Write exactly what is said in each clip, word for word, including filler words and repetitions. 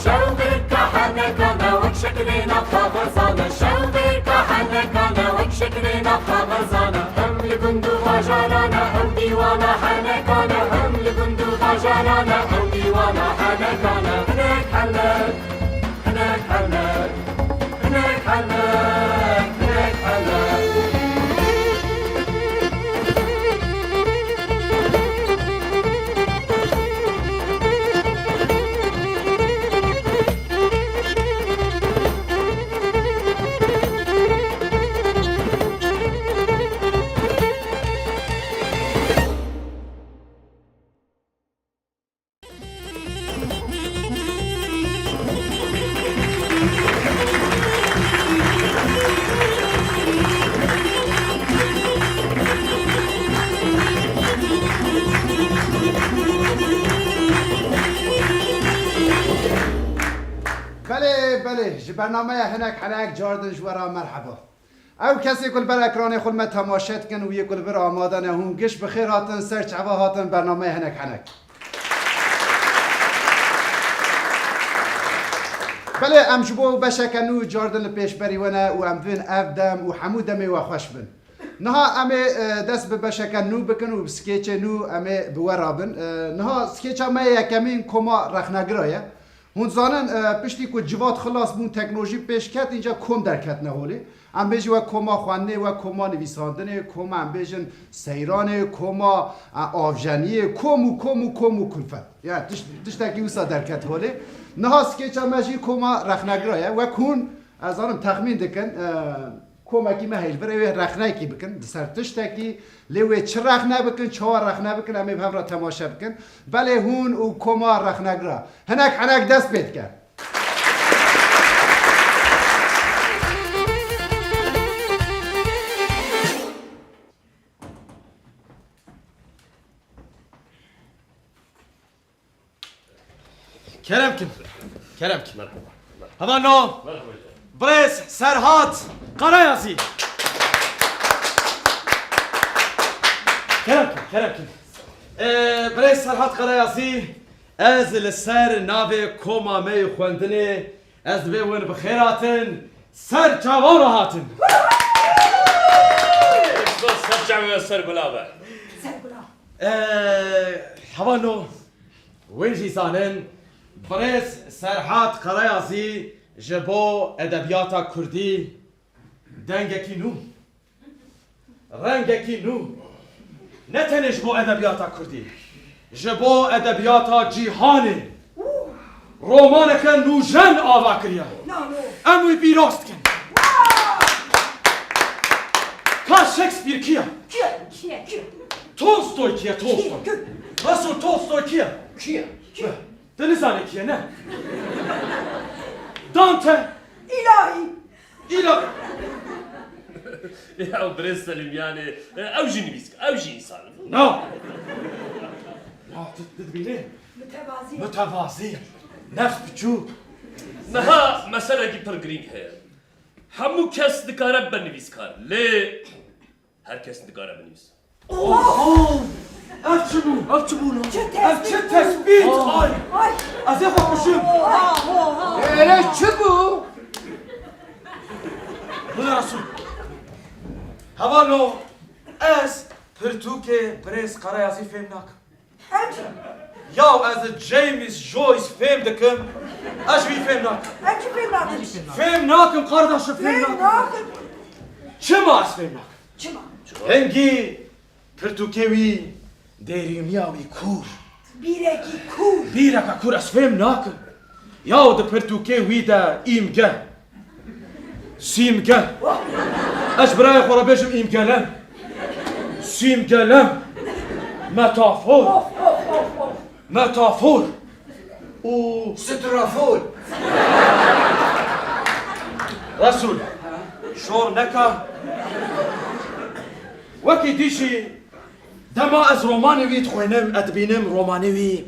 Şewbêrka henekane wek şekilê nav kaxezane, şewbêrka henekane wek şekilê nav kaxezane. Hem li gund û bajarane ew dîwana henekane, hem li gund û bajarane ew dîwana henekane. Hinek henek, hinek henek, hinek henek, hinek henek. Belê, belê, ji bernameya Hinek Henek cardin ji we re merheba. Ew kesê ku li ber ekranê xwe me temaşe dikin û yê ku li vir amade ne, hûn giş bi xêr hatin, ser çava hatin bernameya Hinek Henek. Belê, em ji bo beşeke nû cardin li pêşberî we ne û em divên ev dem û hemû demê we xweş bin. Niha em ê, e, dest bi beşeke nû bikin û bi skêçê nû em ê bi we rabin. E, niha skêça me yê yekemîn koma rexnegira ye. Hûn zanin, e, piştî ku civat xilas bûn, teknolojî pêş ket, înca kom derketine holê. Em bêjin wek koma xwendinê, wek koma nivîsandinê, koma em bêjin seyranê, koma, e, avjeniyê, kom û kom û kom û kulfet. Ya tiş-, tiştekî wisa derket holê. Niha skêça me jî koma rexnegira ye. Wek hûn, ez zanim, texmîn dikin, e, Komekî me heye ji vir ê wê rexneyekî bikin, di ser tiştekî, lê wê çi rexne bikin, çawa rexne bikin, em ê bi hev re temaşe bikin. Belê hûn û koma rexnegira. Hinek henek dest pê dike. Kerem kin. Kerem kin. Merhaba. Hava no. Merhaba. Birêz Serhat Karayazî. Kerem kin, kerem kin. Ee, Birêz Serhat Karayazî, ez li ser navê koma me yê xwendinê, ez divê win bi xêr hatin, ser çavan re hatin. Ser çavê we ser gula be. Ser gula. Ee, hava no. Win jî zanin, Birêz Serhat Karayazî ji bo edebiyata kurdî dengekî nû, rengekî nû, ne tenê ji bo edebiyata kurdî, ji bo edebiyata cîhanê romaneke nûjen ava kiriye. Nano. Em wî pîroz dikin. Ka Shakespeare kî ye? Kî ye? Kî ye? Kî ye? Tolstoy kî ye? Tolstoy. Kî ye? Resul Tolstoy kî ye? Kî ye? Kî ye? Tu nizanî kî ye, ne? Dante. Îlahî. Îla-, Ya birêz Selîm, yanî, e, ew jî nivîskar, ew jî însan. Na. Ya tu, tu dibînî? Mitevazî. Mitevazî. Nefs biçûk. Niha meselekî pir girîng heye. Hemû kes dikare bibe nivîskar, lê her kes nikare binivîse. Oho! Ev çi bû? Ev çi bû lan? Çi tespît bû? Ev çi tespît? Ay! Ay! Ez ê xwe kuşim. Oha, oha! Erê çi bû? Bila Resul. Hevalno, ez pirtûkê birêz Karayazî fêm nakim. Em jî. Yaw ez James Joyce fêm dikim, ez ji wî fêm nakim. Em jî fêm nakin. Fêm nakim qardaşim, fêm nakim. Fêm nakin. Çima ez fêm nakim? Çima? Hingî pirtûkê wî dêrîniya wî kûr. Bîrekî kûr. Bîreke kûr ez fêm nakim. Yaw di pirtûkê wî de îmge. Sîmge. Ez ji birayê xwe re bêjim îmgelem. Sîmgelem. Metafor. Of, of, of, of. Metafor. Û strafor. Resul. Şor neka. Wekî dî jî dema ez romanê wî dixwînim, ez dibînim romanê wî,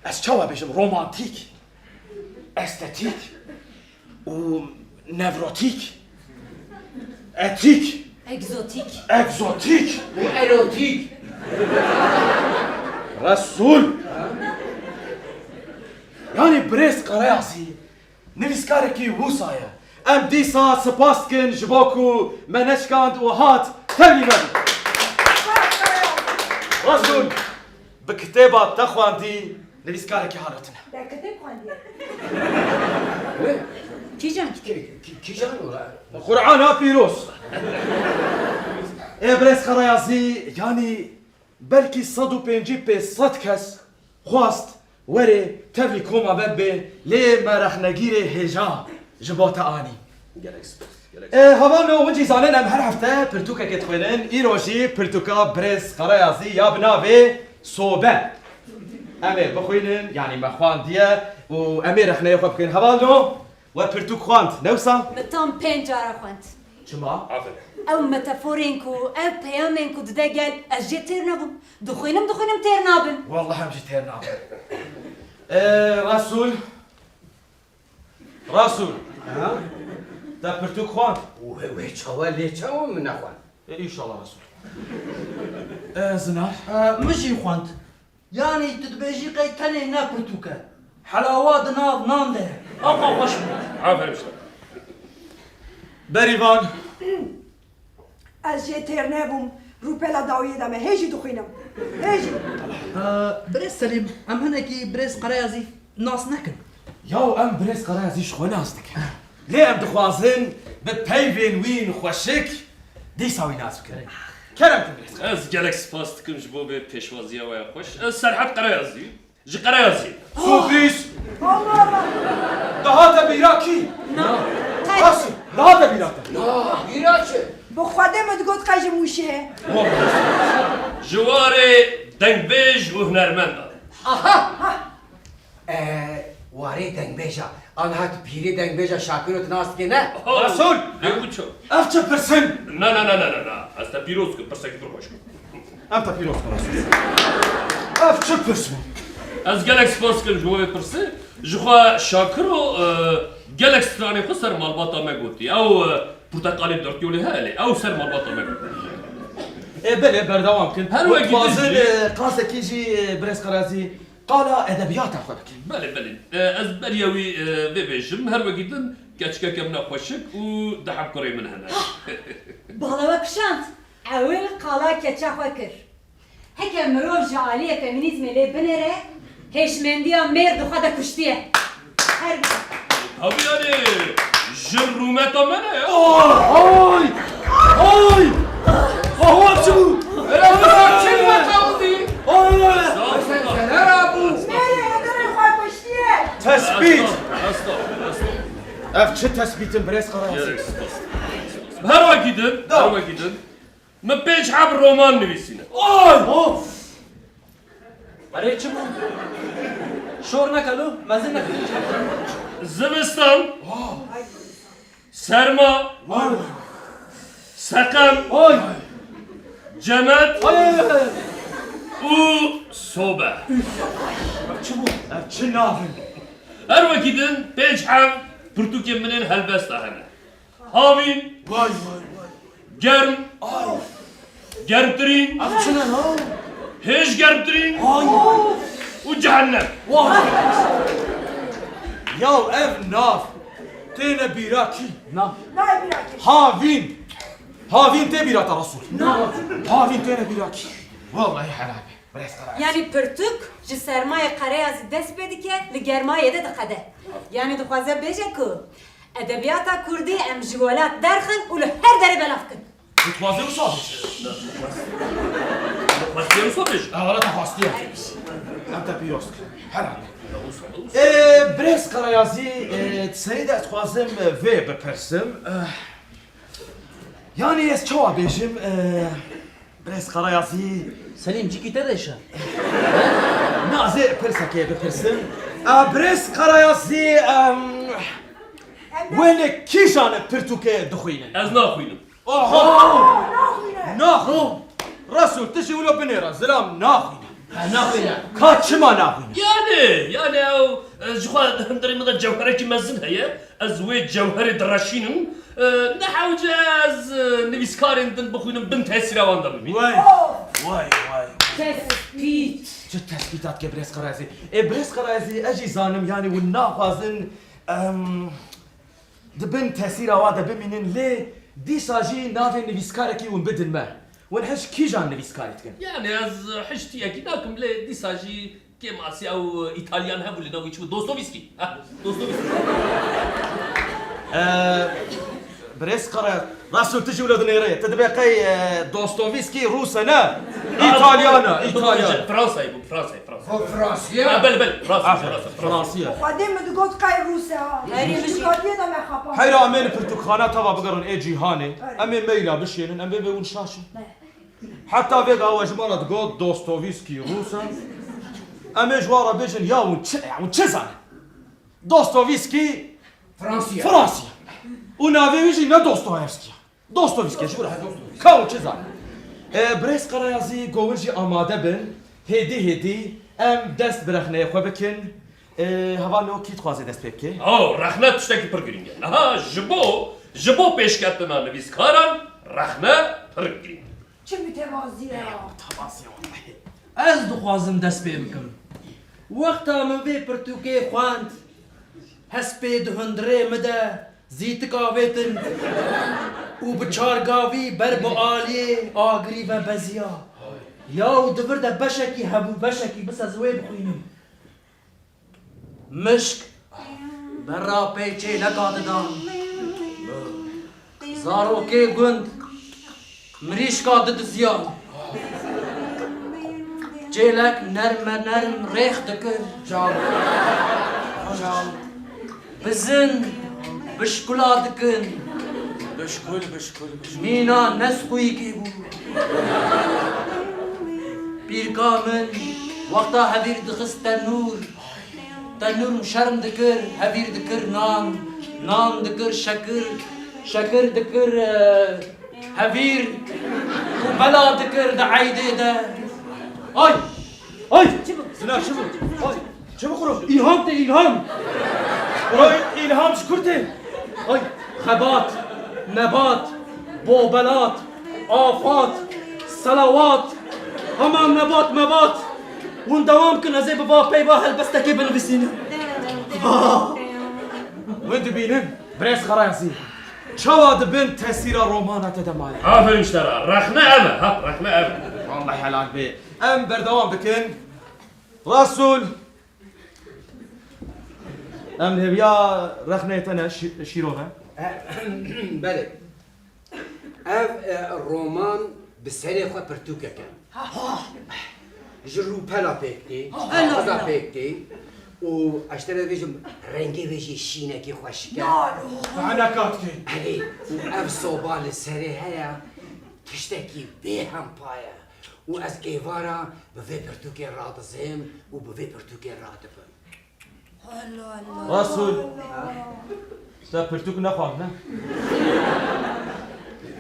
ez çawa bêjim, romantîk, estetîk û nevrotîk, etîk, Egzotîk. Egzotîk. Û erotîk. Resûl. Yanî birêz Karayazî nivîskarekî wisa ye. Em dîsa spas dikin ji bo ku me neşkand û hat tevlî me bû. Resûl, bi kitêba te xwendî, nivîskarekî halo tune. Te kitêb xwendiye? Kîjan kitêb? Kî-, kî-, kîjan ola? Qur'ana pîroz. Ê birêz Karayazî, yanî belkî sed û pêncî pê sed kes xwest were tevlî koma me bê, lê me rexnegîrê hêja ji bo te anî. Gelek spas, gelek spas. E, hevalno, hûn jî zanin em her hefte pirtûkekê dixwînin. Îro jî pirtûka birêz Karayazî ya bi navê Sobe. Em ê bixwînin, yanî me xwendiye û em ê rexneyê xwe bikin. Hevalno, we pirtûk xwend, ne wisa? Min tam pênc cara xwend. Çima? Aferin. Ew metaforên ku, ew peyamên ku dide gel, ez jê têr nebûm. Dixwînim, dixwînim, têr nabim. Wallah em jî têr nabin. Ee, Resul. Resul. Ha? Te pirtûk xwend? Wê, wê çawa lê çawa min nexwend? E, înşallah Resul. E, Zinar. E, min jî xwend. Yanî tu dibêjî qey tenê ne pirtûk e. Helawa di nav nan de ye. Ewqa xweş bû. Aferin işte. Berîvan. Ez jê têr nebûm. Rûpela dawiyê de me. Hê jî dixwînim. Hê jî. Ee, birêz Selîm, em hinekî birêz Karayazî nas nekin. Yaw em birêz Karayazî ji xwe nas dikin. Lê em dixwazin bi peyvên wîn xweşik dîsa wî nas bikin. Kerem kin birêz. Ez gelek spas dikim ji bo vê pêşwaziya we ya xweş. Ez Serhat Karayazî. Ji Qereyazî. Sürpriz! Allah Allah! Dihate bîra kî? Na. Qasî, dihate bîra te? Na, bîra çi? Bi Xwedê min digot qey ji Mûşê ye. Ji warê dengbêj û hunermenda. Aha! Ee, warê dengbêja. Aniha tu pîrê dengbêja Şakiro tu nas dikê ne? Resul! Lê ku ço? Ev çi pirsin? Na, na, na, na, na, na. Ez te pîroz dikim, pirsekî pir xweş bû. Em te pîroz bikin. Ev çi pirs bû? Ez gelek spas dikim ji bo vê pirsê. Ji xwe Şakiro, e, gelek stranê xwe ser malbata me gotî. Ew, e, porteqalê dört yolê heye lê. Ew ser malbata me gotî. Ê belê berdewam kin. Her wekî dixwazin, e, qasekî jî, e, birêz Qerazî qala edebiyata xwe bikin. Belê, belê. E, ez beriya wî, e, vê bêjim. Her wekî din keçikeke min e xweşik û deheb kurê min hene. Bala we kişand. Ewil qala keça xwe kir. Heke mirov ji aliyê feminîzmê lê binêre, hêşmendiya mêr di xwe de kuştiye. Her Tabii yani, jin rûmeta me ne ya? Oy! Oy! Oho, çi bû? Oy! Mêrê hederê xwe kuştiye. Tespît! Ev çi tespîtin birêz Qerazî? Her wekî din, her wekî din. Min pênc heb roman nivîsîne. Oy! Of! Erê çi bû? Şor neke lo, mezin neke. Zivistan, serma, seqem, cemed û sobe. Çi bû? Ev çi nav in? Her wekî din pênc heb pirtûkên min ên helbesta hene. Havîn. Vay, vay, vay. Germ. Ay. Germtirîn. Ev çi ne lan? Hêj germtirîn. Ay. Û cehennem. Vay. Ya ev nav têne bîra kî? Nav. Havîn. Havîn tê bîra te Resul. Nav. Havîn têne bîra kî? Vallahi helal be. Yanî pirtûk ji sermayê Qereyazî dest pê dike, li germayê de diqede. Yanî dixwaze bêje ku edebiyata kurdî em ji welat derxin û li her derê belav kin. Dixwaze wisa bêje. Dixwaze wisa bêje. Ewala te xwastiye. Em te pîroz kirin. Herhalde. Ê, birêz Qereyazî, ê, di serî de ez dixwazim, ê, vê bipirsim. Ê, yanî ez çawa bêjim, ê, Birêz Qerayazî. Selîm, cîkî te de şe. Na, ez ê pirsekê bipirsim. A, birêz Qerayazî, em, wê li kîjan pirtûkê dixwînin? Ez naxwînim. Oho! Naxwîne. Naxwîn. Resul, tu jî wilo binêre, zilam naxwîne. Ha, naxwîne. Ka çima naxwîne? Yani, yani ew, e, ji xwe hundirê min de cewherekî mezin heye. Ez wê cewherê direşînim. E, ne hewce ez, e, nivîskarên din bixwînim bin tesîra wan de bibînim. Vay, vay, vay. Tespît. Çi tespîtat ke birêz Qerayazî. Ê, birêz Qerayazî, ez jî zanim, yanî hûn naxwazin, em, di bin tesîra wa de bimînin, lê dîsa jî navê nivîskarekî hûn bidin me. Hûn hişt kîjan nivîskarî dikin? Yanî ez hişt tiyekî nakim, lê dîsa jî kêmasî ew Îtalyan hebû, li nav wî çi bû? Dostoyevskî. Ha, Dostoyevskî. Ee, birêz Qerayazî, Resul, tu jî wilo dinêrê. Tu dibê qey, e, Dostoyevskî Rûs e, ne? Ha, Îtalyan e, bu, bu, Îtalyan. Fransayê bû, Fransayê, Fransayê. O Fransî ye? Ha, belê, belê, Fransayê, Aferin. Fransayê, Fransayê. Fransî ye. Xwedê min digot qey Rûs e ha. Erê, min jî. Xwedê de me xapa. Heyra em ên pirtûkxana te va bigerin ê cîhanê. Evet. Em ên me îla bişênin, em bê bê hûn şaş in. Evet. Heta vê gawa ji me re digot Dostoyevskî Rûs e. Em ê ji wan re bêjin ya hûn çi, ya hûn çi zanin? Dostoyevskî Fransî ye. Fransî ye. Û navê wî jî ne Dostoyevskî ye. Dostoyevskî ye, ji bo re. Ka hûn çi zanin? E, birêz Qerayazî, go hûn jî amade bin. Hêdî hêdî em dest bi rexneyê xwe bikin. E, hevalno, kî dixwaze dest pê bike? Aw, rexne tiştekî pir girîng e. Niha ji bo, ji bo pêşketina nivîskaran rexne pir girîng e. Çi mütevazî ye. Mütevazî ye wellahî. Ez dixwazim dest pê bikim. Wexta min vê pirtûkê xwend, hespê di hundirê min de zîtika vêtin û bi çar gavî ber bi aliyê agirî ve beziya. Ya û di vir de beşekî hebû, beşekî, bis ez wê bixwînim. Mişk berra pê çêleka didan. Zarokê gund mirîşka didiziyan. Çêlek nerme nerm rêx dikir. Çaw. Çaw. Bizin bişkula dikin. Bişkul, bişkul, bişkul. Mîna nesqûyîkê bû. Pîrka min wexta hevîr dixist tenûr, tenûr şerm dikir, hevîr dikir nan, nan dikir şekir, şekir dikir, e, hevîr û bela dikir di eydê de. Ay! Ay! Sinan, çi bû? Ay! Çi bû kuro? Îlham tê, îlham! Ay, îlham ji kur tê? Ay, xebat, mebat, bobelat, afat, selawat, heman nebat, mebat. Hûn dewam kin, ez ê bi va peyva helbestekê binivîsînim. Hûn dibînin, birêz Xerayazî, çawa di bin tesîra romana te de maye? Aferin ji te re. Rexne ev e, ha, rexne ev e. Wellahî helal bê. Em berdewam bikin. Resul. Em hêviya rexneyê te ne, şî-, şîrove. Belê. Ev, e, roman bi serê xwe pirtûkek e. Ji rûpela pêk tê, ji kaxiza pêk tê û ez ji te re dibêjim, rengê wê jî şînekî xweşik e. Feneka dikê. Erê, û ev soba li serê heye, tiştekî bêhempa ye. Û ez êvara bi vê pirtûkê radizêm û bi vê pirtûkê radibim. Allah Allah. Resul. Te pirtûk nexwend, ne?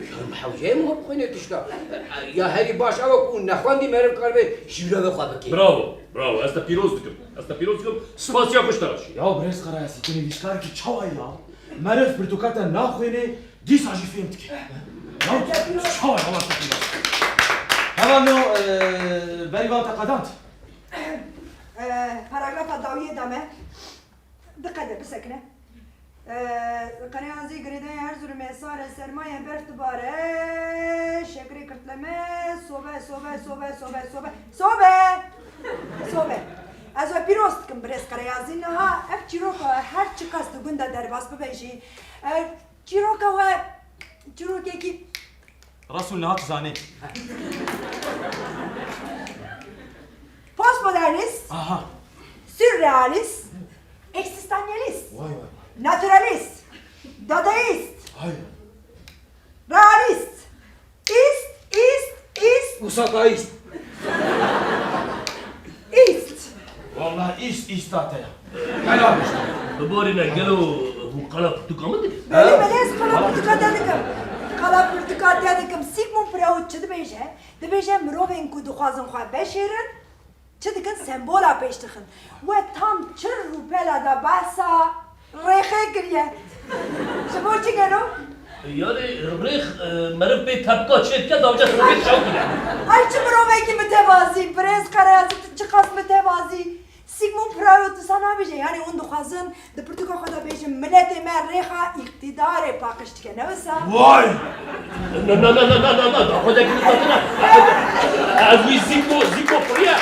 Ya hewceyê min xwe bixwîne tişta. Ya herî baş ew e ku nexwendî meriv karibe şîrove xwe bike. Bravo, bravo. Ez te pîroz dikim. Ez te pîroz dikim. Spasiya xwe ji te re jî. Ya birêz Xerayazî, tu nivîskarekî çawa yî ya? Meriv pirtûka te naxwîne, dîsa jî fêm dike. Ya çawa ya, wate pîroz. Hevalno, e, berî van te qedand. E, paragrafa dawiyê de me. Diqede, bisekine. E, Qereyazî girêdayê Erzurumê, sare sermaye berf dibare, şekerê kirtleme, sobe, sobe, sobe, sobe, sobe, sobe! Sobe! Ez we pîroz dikim, birêz Qereyazî, niha ev çîroka her çiqas di gund de derbas bibe jî, e, çîroka we çîrokekî Resul niha tu zanî. Postmodernist, Aha. Sürrealist, eksistenyalist, Vay vay vay. Naturalist, dadaist, Hay. Realist, ist, ist, ist, Usakaist. Ist. Wallahî îst îsta te ya. Helal olsun. Bi borî ne gelo hûn qala pirtûka min dikin? Belê, belê, ez qala pirtûka te dikim. Qala pirtûka te dikim. Sigmund Freud çi dibêje? Dibêje mirovên ku dixwazin xwe veşêrin, çi dikin? Sembola pêş dixin. We tam çil rûpela de behsa rêxê kiriye. Ji bo çi gelo? Yani rêx, e, meriv pê tepka çê dike, dawca rêx çaw bûne. Ay çi mirovekî mitevazî, birêz Qereyazî, tu çiqas mitevazî. Sigmund Freud wisa nabêje, yani hûn dixwazin di pirtûka xwe de bêjin, miletê me rêxa îqtîdarê paqij dike, ne wisa? Vay! Na, na, na, na, na, na, na, xwe dekî wisa tune. Ez wî Sigmund, Sigmund Freud.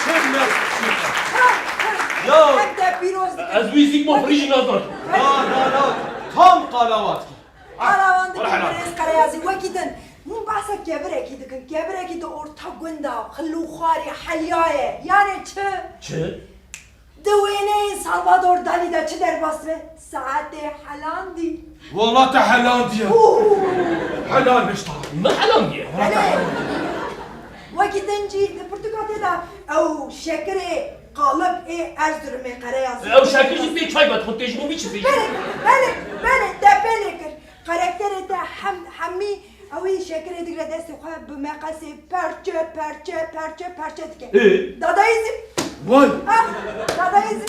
Çi mest çi? Ya! Hem te pîroz dikim. Ez wî Sigmund Freud jî nazan. Na, na, na. Tam qala wan dikî. Qala wan dikî, birêz Qereyazî, wekî din. Hûn behsa kevirekî dikin. Kevirekî di orta gunda, xil û xwarê heliyaye. Yani çi? Çi? Di wêneyên Salvador Dalî de çi derbas dibe? Saetê helandî. Wala te helandiye. Û! Helal beşta. Min helandiye. Belê. Wekî din jî di pirtûka tê de ew şekirê qalib ê Erzurumê Qereyazî. Ew şekir jî pê çay vet, xwe tê ji bo wî çi pê? Belê, belê, belê, te pê lê kir. Karakterê te hem, hemî ewî şekirê digre destê xwe bi meqesê perçe, perçe, perçe, perçe dike. Ê? Dadayîzî. Vay! Ah, dadayîzî.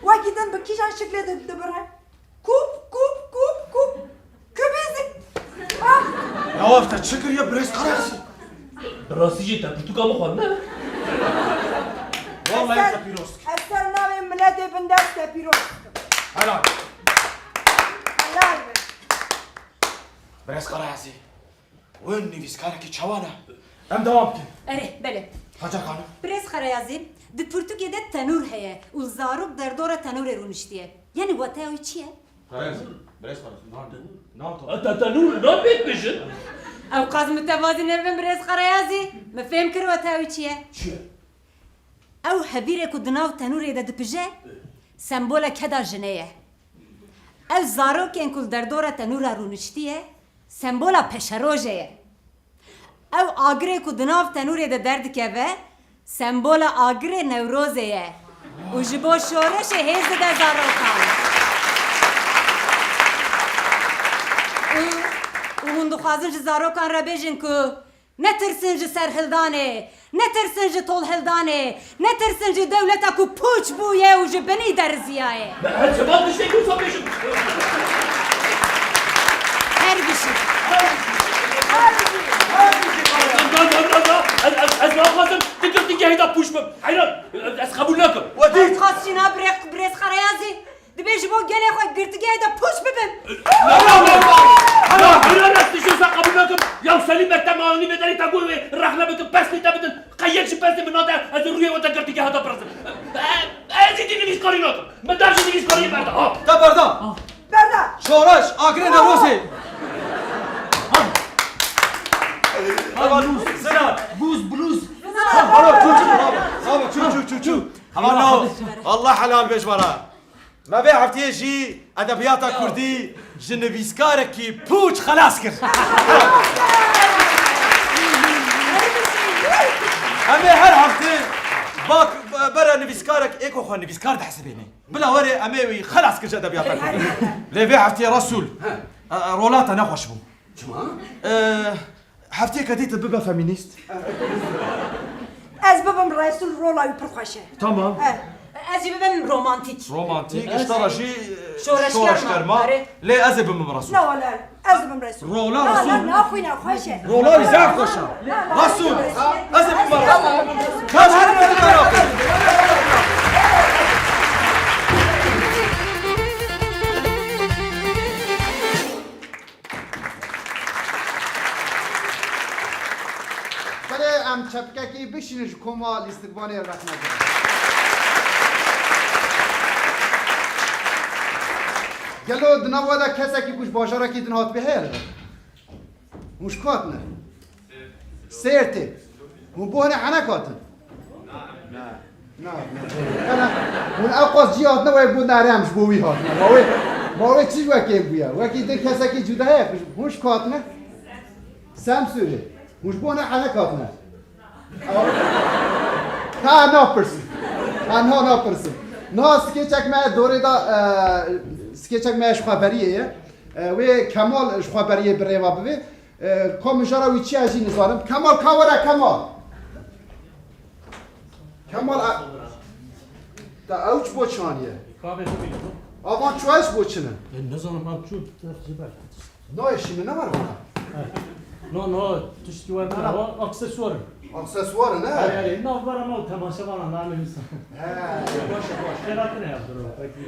Wekî din bi kîjan şiklê di-, dibire? Kup, kup, kup, kup. Kubîzî. Ah! Ya waf te çi kiriye birêz Qereyazî? Bi rastî jî te pirtûka min xwend, ne? Wallahî te pîroz dikim. Ez ser navê miletê bindest te pîroz dikim. Helal. Helal be. Birêz Qereyazî, wê nivîskarekî çawa ne? Em dewam bikin. Erê, belê. Hacer Xanim. Birêz Qereyazî, di pirtûkê de tenûr heye û zarok derdora tenûrê rûniştiye. Yanî wate ew çi ye? Qereyazî, birêz Qereyazî, nan, nan to. Te tenûr nan pê dibêjin? Ew qas mitevazî nebin birêz Qereyazî. Min fêm kir wate ew çi ye? Çi ye? Ew hevîrê ku di nav tenûrê de dipije, sembola keda jinê ye. Ew zarokên ku li derdora tenûra rûniştiye, sembola peşerojê ye. Ew agirê ku di nav tenûrê de derdikeve, sembola agirê Newrozê ye. Û ji bo şoreşê hêz dide zarokan. Û, û hûn dixwazin ji zarokan re bêjin ku Netirsin ji serhildanê, netirsin ji tolhildanê, netirsin ji dewleta ku pûç bûye û ji binî deriziyaye. Me her çima tiştekî wisa bêjim. Her bişî. Her bişî. Her bişî. Na, na, na, na. Ez, ez, ez naxwazim di girtîgehê de pûç bim. Heyran, ez, ez qebûl nakim. We dît. Ez xwest jî na birê-, birêz Qereyazî. Dibê ji bo gelê xwe girtîgehê de pûç bibim. Na, na, na, na. Heyran, heyran, ez tiştê wisa qebûl nakim. Ya Selîm Bektem anî vê derê te got wê rexne bikin, pestê te bidin. Qey yek ji pestê min nade, ez ê rûyê we te girtîgeha de birizim. Ez êdî nivîskarî nakim. Min dev ji nivîskariyê berda. Ha. Te berda. Berda. Şoreş, agirê Newrozê. Buz, buz, buz. Baba, çû, çû, baba. Baba, çû, çû, çû, çû. Hema no. Allah helal bêj bana. Me vê heftiyê jî edebiyata kurdî ji nivîskarekî pûç xelas kir. Em ê her hefte bak bere nivîskarek ê ku xwe nivîskar dihesibêne. Bila were em ê wî xelas kir ji edebiyata kurdî. Lê vê heftiyê Resûl, e, e, rola te nexweş bû. Çima? E, Heftiyeke dî tu bibe femînîst. Ez bibim Resûl, rola wî pir xweş e. Tamam. E. Ez jî bibim romantîk. Romantîk, ji te re jî, e, şoreşgerma. Şoreşgerma. Erê. Lê ez ê bibim Resûl. Na wele, ez bibim Resûl. Rola Resûl. Na, na, na, xwîna xweş e. Rola wî zaf xweş e. Na, na, Resûl. Ez ê bibim Resûl. Tamam. Kes her ne kadar Belê em çepikekî bişînin ji koma lîstikvanê rexne bikin. Gelo di nav we de kesekî ku ji bajarekî din hatibê heye li vir? Hûn ji ku hatine? Sêrtê. Hûn bo hinê henek hatin? Na, na, na. Hûn ew qas cî hatine, wê got, "Nere, em ji bo wî hatine." Ma wê, ma wê çi wekê bûye? Wekî din kesekî cuda heye, hûn ji ku hatine? Semsûrê. Hûn ji bo ne henek hatine? Ha, napirsin. Ha, niha napirsin. Niha skêçek me dorê da, e, skêçek me ji xweberiyê ye. E, wê Kemal ji xweberiyê bi rêva bivê. E, ka mijara wî çi ye, ez jî nizanim. Kemal, ka were, Kemal. Kemal, e, te ew çi bo çaniye? Kavê bibîne. Avan çu ez bo çi ne? E, nizanim, ev çu, ev ji ber. No, eşî min ne var vana? No, no, tiştî wer ne, aksesuar in. Aksesuar in, he? Erê, erê, navbera me û temaşevana name wisa. He, baş e, baş e. Xêratine ya, bro, belkî.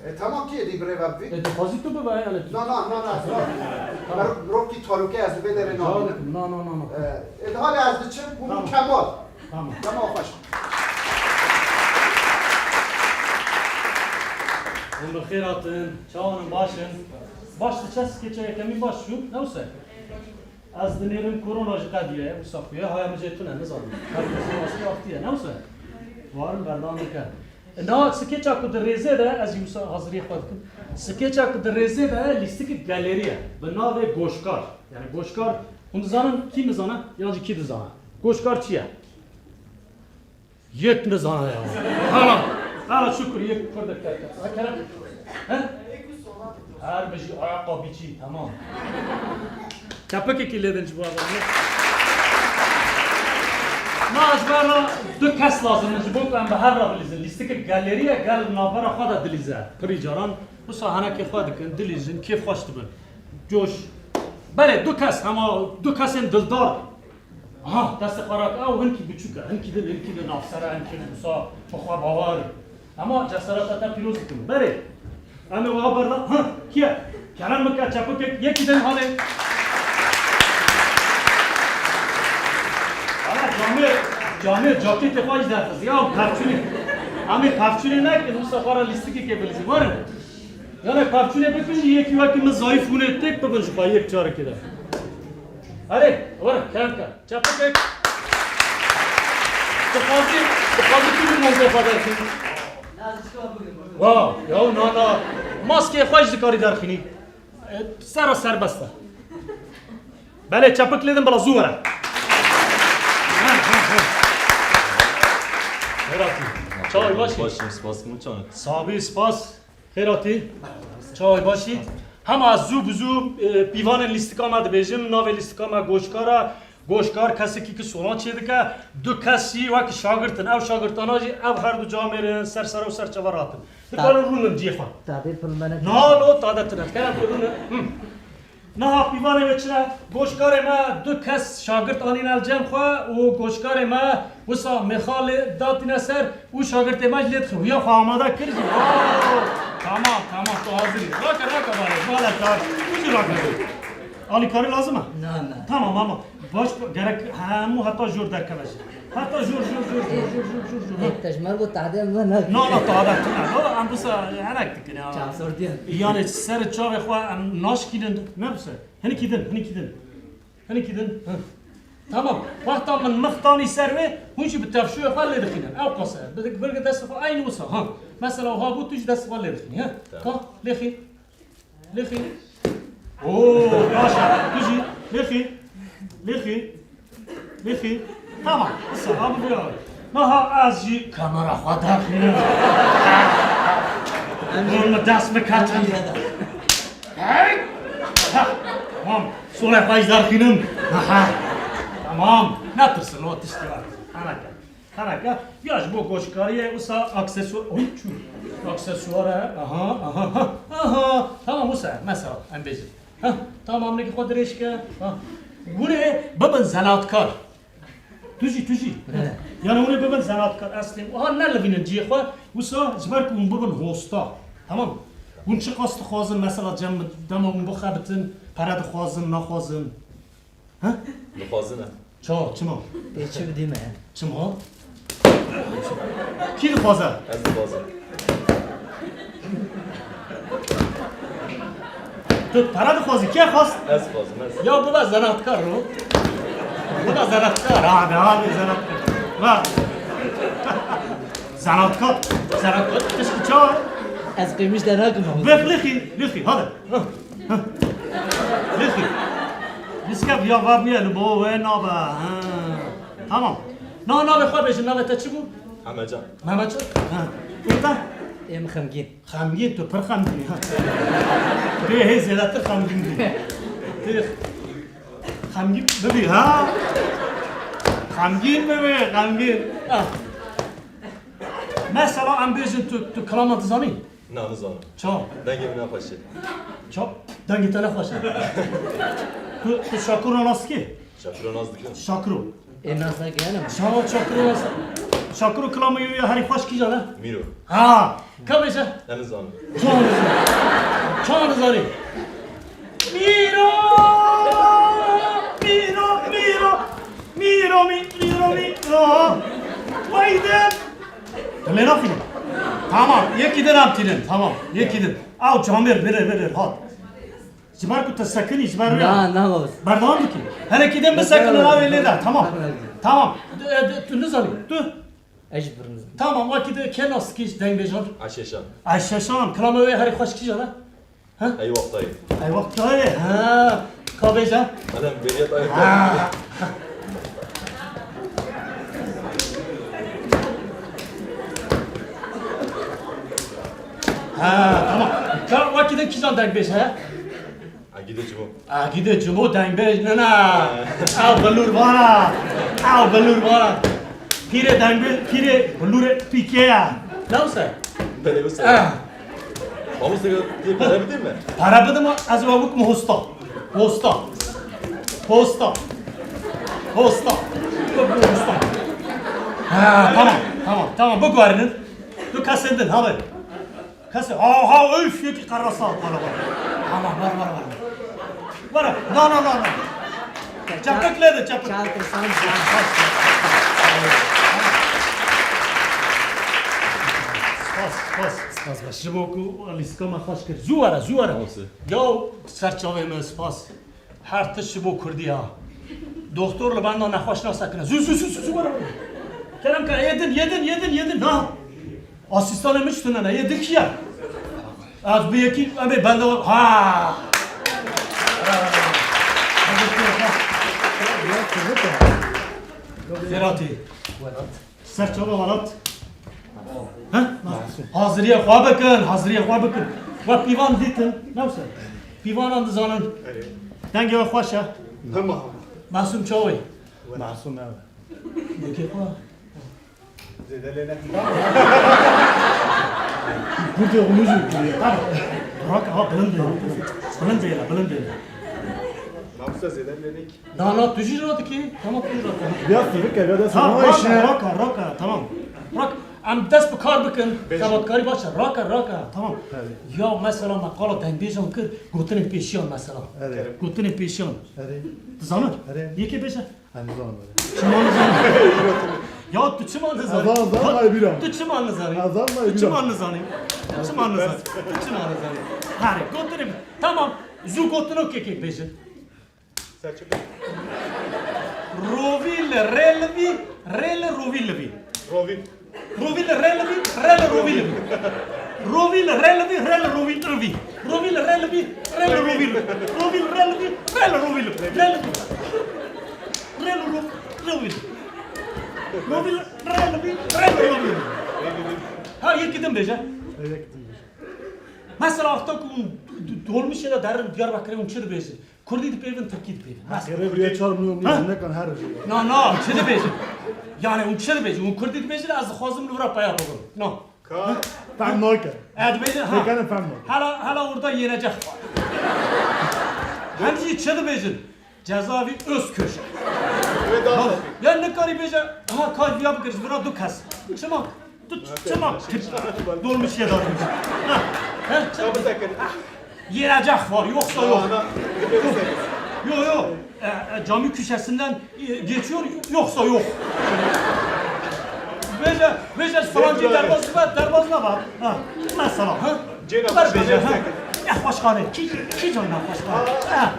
E, tamam ki, êdî birêve bivî. E, dixwazî tu bibe, yani. Na, na, na, na, na. Tamam. Mer-, mirov ki talûke ez li vê derê nabînim. Na, na, na, na. E, e, hale ez diçim, hûn Tamam. Kemal. Tamam. Tamam, xweş. Hûn bi xêr hatin. Çawan in, baş in? Baş diçe, skeça yekemîn baş çû, ne wisa? Ez dinêrim korona ji qediye, wisa xuye, haya min jê tune, nizanim. Her kesî maskê axtiye, ne wisa? Warin berdewam dike. Na skeça ku di rêzê de, ez jî wisa haziriyê xwe dikim. Skeça ku di rêzê de lîstikek galerî ye. Bi navê Goşkar. Yani Goşkar, hûn dizanin, kî nizane? Yan jî kî dizane? Goşkar çi ye? Yek nizane ya. Hala, hala şükür yek kurdek terk et. Ha, Kerem? He? Her bijî ayakkabıcı, tamam. Kepekekî lê din ji bo adamê. Ma ji ber re du kes lazim in ji bo ku em bi hev re bilîzin. Lîstikek galerî ye, gel navbera xwe de dilîze. Pirî caran wisa henekê xwe dikin, dilîzin, kêfxweş dibin. Coş. Belê, du kes, hema du kesên dildar. Aha, destê xwe rake, ew hinkî biçûk e, hinkî din, hinkî din, navser e, hinkî wisa bi xwe bawer e. Hema cesareta te pîroz dikim. Berê. Em ê wiha berda. Ha, kî ye? Kerem bike, çepikek, yekî din halê. Ana camê, camê caketê xwe jî derxist. Ya pevçûnê. Em ê pevçûnê nekin, wisa xwe re lîstikekê bilîzin. Werin. Yanê pevçûnê bikin jî yekî wekî min zayîf hûnê têk bibin ji xwe yek carekê de. Erê, werin, kerem ke. Çepikek. Dixwazî, dixwazî tu jî mozê xwe derxî. Wa, ya na, na. Maskê xwe jî dikarî derxînî. E, sera serbest e. Belê, çepik lê din bila zû were. Xêratî. Çawa baş î? Baş im, spas, min çawa? Sabî, spas. Xêratî. Çawa baş î? Hema zû bi zû, e, pîvanên lîstika me dibêjim. Navê lîstika me Goşkar e. Goşkar kesekî ki solan çêdike. Du kes jî wek şagirt in. Ev şagirtana jî ev her du camêr in, ser sera û ser çava rahat in. Dikarin rûnin cihê xwe. Tadê pil me ne. Na, lo, tade tune. Dikarin tu rûnin. Hı. Niha pîvanê wê çi ne? Goşkarê me du kes şagirt anîne li cem xwe û goşkarê me wisa mexalê datîne ser û şagirtê me jî lê dixin. Huya xwe amade kir jî. Oo, tamam, tamam, tu hazir î. Rake, rake, bale, bale, kar. Tu jî rake. Alîkarî lazim e? Na, na. Tamam, ama baş gerek hemû heta jor derkeve jî. Heta jor, jor, jor. Tek te ji me got, tade me ne. Na, na, tade tune. No, em wisa henek dikin ya. Çavsordiyan. Yani ser çavê xwe em naşkînin. Ne wisa? Hinikî din, hinikî din. Hinikî din. Hı. Tamam. Wexta min mix tanî ser wê, hûn jî bi tevşûyê xwe lê dixînin. Ew qas e. Bi, bi destê xwe eynî wisa. Ha. Mesela wiha bû, tu jî destê xwe lê dixînî, he? Tamam. Ka, lê xî. Lê xî. Oo, baş e. Tu jî. Lê xî. Lê xî. Lê xî. Tamam. Wisa, ha, bu bir. Niha ez jî kamera xwe derxînim. Hûn min dest min ketin. Hey! Ha, tamam. Solê xwe jî derxînim. Aha. Tamam. Netirsin, o tiştî var. Heneke. Heneke. Ya ji bo goşkariyê wisa aksesuar. Oy, çû. Aksesuar e. Aha, aha, ha, aha. Tamam, wisa. Mesela, em bêjin. Ha, tamam, nekî xwe dirêj ke. Ha. Hûn ê bibin zanatkar. Tu jî, tu jî. He. Yani hûn ê bibin zanatkar, eslên. Aha, nelivînin cihê xwe. Wisa ji ber ku hûn bibin hosta. Tamam. Hûn çiqas dixwazin, mesela cem dema hûn bixebitin, pere dixwazin, naxwazin? He? Dixwazin e. Ça, çima? Tê çi bidî me? Çima? Kî dixwaze? Ez dixwazim. Tu pere dixwazî, kê xwast? Ez dixwazim, ez. Ya bibe zanatkar ro. Bibe zanatkar. Hadi, hadi zanatkar. Va. Zanatkar. Zanatkar. Tişkî çawa? Ez qêmiş de nakim ama. Bek lixî, lixî, hadi. Lixî. Lixî. Niske ya var niye, li bo we nabe. Ha. Tamam. Na, navê xwe bêjin, navê te çi bû? Hemecan. Mehmetcan? Ha. Ê te? Ê min Xemgîn. Xemgîn, tu pir xemgîn î, ha. Bê hê zêdetir xemgîn bî. Tê xemgîn bibî, ha? Xemgîn bibî, xemgîn. Ah. Mesela em bêjin tu, tu kilama dizanî? Na, nizanim. Çawa? Dengê min ne xweş e. Ça-, dengê te ne xweş e. Tu, tu Şakiro nas dikî? Şakiro nas dikim. Şakiro. Ê, nas nake, yani mi? Çawa Şakiro nas? Şakiro kilama wê ya herî xweş kîjan e? Mîro. Ha! Ka bêje? Ne nizanim. Çawa nizanî? Çawa nizanî? Mîro! Mîro, Mîro! Mîro, Mî-, Mîro, Mîro! Wayde! Tu lê nafînî. Tamam, yekî din em tînin. Tamam, yekî din. Ew camêr, bilir, bilir, hat. Ji ber ku tu sekinî, ji ber wê. Na, na, bas. Berdewam dikî. Hele kî din bisekinin, ew ê lê de. Tamam. Tamam. E, e, tu nizanî. Tu. Ez jî pir nizanî. Tamam, wekî din kê nas dikî ji dengbêjan? Ayşeşan. Ayşeşan. Kilama wê herî xweş kîjan e? Ha? Ey wextayê. Ey wextayê, ha. Ka bêje? Alem, beriya tayê. Ha. Ha, tamam. Ka wekî din kîjan dengbêj he? Agîdê Cimo. Agîdê Cimo dengbêj nina. Ha. Ew bilûr vana. Ew bilûr vana. Pîrê dengbêj, pîrê bilûrê pîkê ye. Ne wisa? Belê wisa. Ah. Mamoste, tu pere bidî me? Pere bidî me, ez ê we bikim hosta. Hosta. Hosta. Hosta. Hosta. Ha, tamam, tamam, tamam, biguherînin. Tu kesên din, ha, be. Kesê, ha, ha, üf, yekî qerasa, bana, bana. Tamam, ver, ver, ver. Ver, na, na, na, na. Çepik lê de, çepik. Çal te san. Spas, spas. Spas, spas. Ji bo ku lîstika me xweş kir. Zû were, zû were. Spas. Ya ser çavê me spas. Her tişt ji bo kurdî ha. Doktor li benda nexweş nasekine. Zû, zû, zû, zû, zû were. Kerem ke, yê din, yê din, yê din, yê din. Na. Asîstanê min ji tune ne. Yê din kî ye? Ez bi yekî, em ê benda, ha. Zêratî. Serçava welat. He? Haziriye xwe bikin, haziriye xwe bikin. We pîvan dîtin, ne wisa? Pîvanan dizanin. Dengê we xweş e. Hema. Masûm çawa ye? Masûm ew. Yekê xwe. Zêde lê nekin. Gurtê xwe mijûl kiriye. Tamam. Raka, ha, bilind e. Bilind e, bilind e. Mamoste, zêde lê nekin. Dana, tu jî radikî? Tamam, tu jî radikî. Ya sivik e, ya da Ha, sivik raka, e. Raka, raka, tamam. Rak, em dest bi kar bikin. Bêjin. Xebatkarî baş e. Raka, raka, tamam. Evet. Ya mesela me qala dengbêjan kir, gotinên pêşiyan mesela. Evet. Gotinên pêşiyan. Evet. Dizanin? Evet. Yekê bêje? Em nizanin böyle. Çima nizanin? Ya tu çima nizanin? Azan, azan, Ya ay bira. Tu çima nizanin? Azan, ay Tu bira. çima nizanin? Tu çima nizanin? Tu çima nizanin? Hare, gotinê, tamam. Zû gotinok kekek bêjin. Selçuk. Rovî li rê li vî, rê li rovî li vî. Rovî. Rovî li rê li vî, rê li rovî li vî. Rovî li rê li vî, rê li rovî li vî. Rovî li rê li vî, rê li rovî li vî. Rovî li rê li vî, rê li rovî li vî. Rê li vî. Rê li ro-, rovî li vî. Rovî li rê li vî, rê li rovî li vî. Ha, yekî din bêje. Evet, gittim. Mesela, wexta ku hûn d-, d-, dolmişê de derin Diyarbekirê, hûn çi dibêjin? Kurdî dipêvin, tirkî dipêvin. Mesela. Rêvriye çar milyon Ha? milyon nekan her rojê. Na, na, çi dibêjin? Yani hûn çi dibêjin? Hûn kurdî dibêjin, ez dixwazim li vira peya bibim. No. Ka? Fem nake. E, dibêjin, ha. Pêkene fem nake. Hala, hala orada yenecek var. Hem jî çi dibêjin? Cezaevi Özköşk. Wê da. Ya nikarî bêje, ha, ka viya bikir, ji vira du kes. Çima? Tu ç-, çima? Dolmuş ye da. Ha, he, çima? Kapı sakın. Yenecek var, yoksa yok. Yok, yok. E, e, cami köşesinden, e, geçiyor, yoksa yok. Bêje, bêje, falancî derbazî var, derbazî ne var? Ha, mesela, ha? Cêna Ver başkanê bêje, ha? Nexweşxane, kî, kî can nexweşxane? Ha.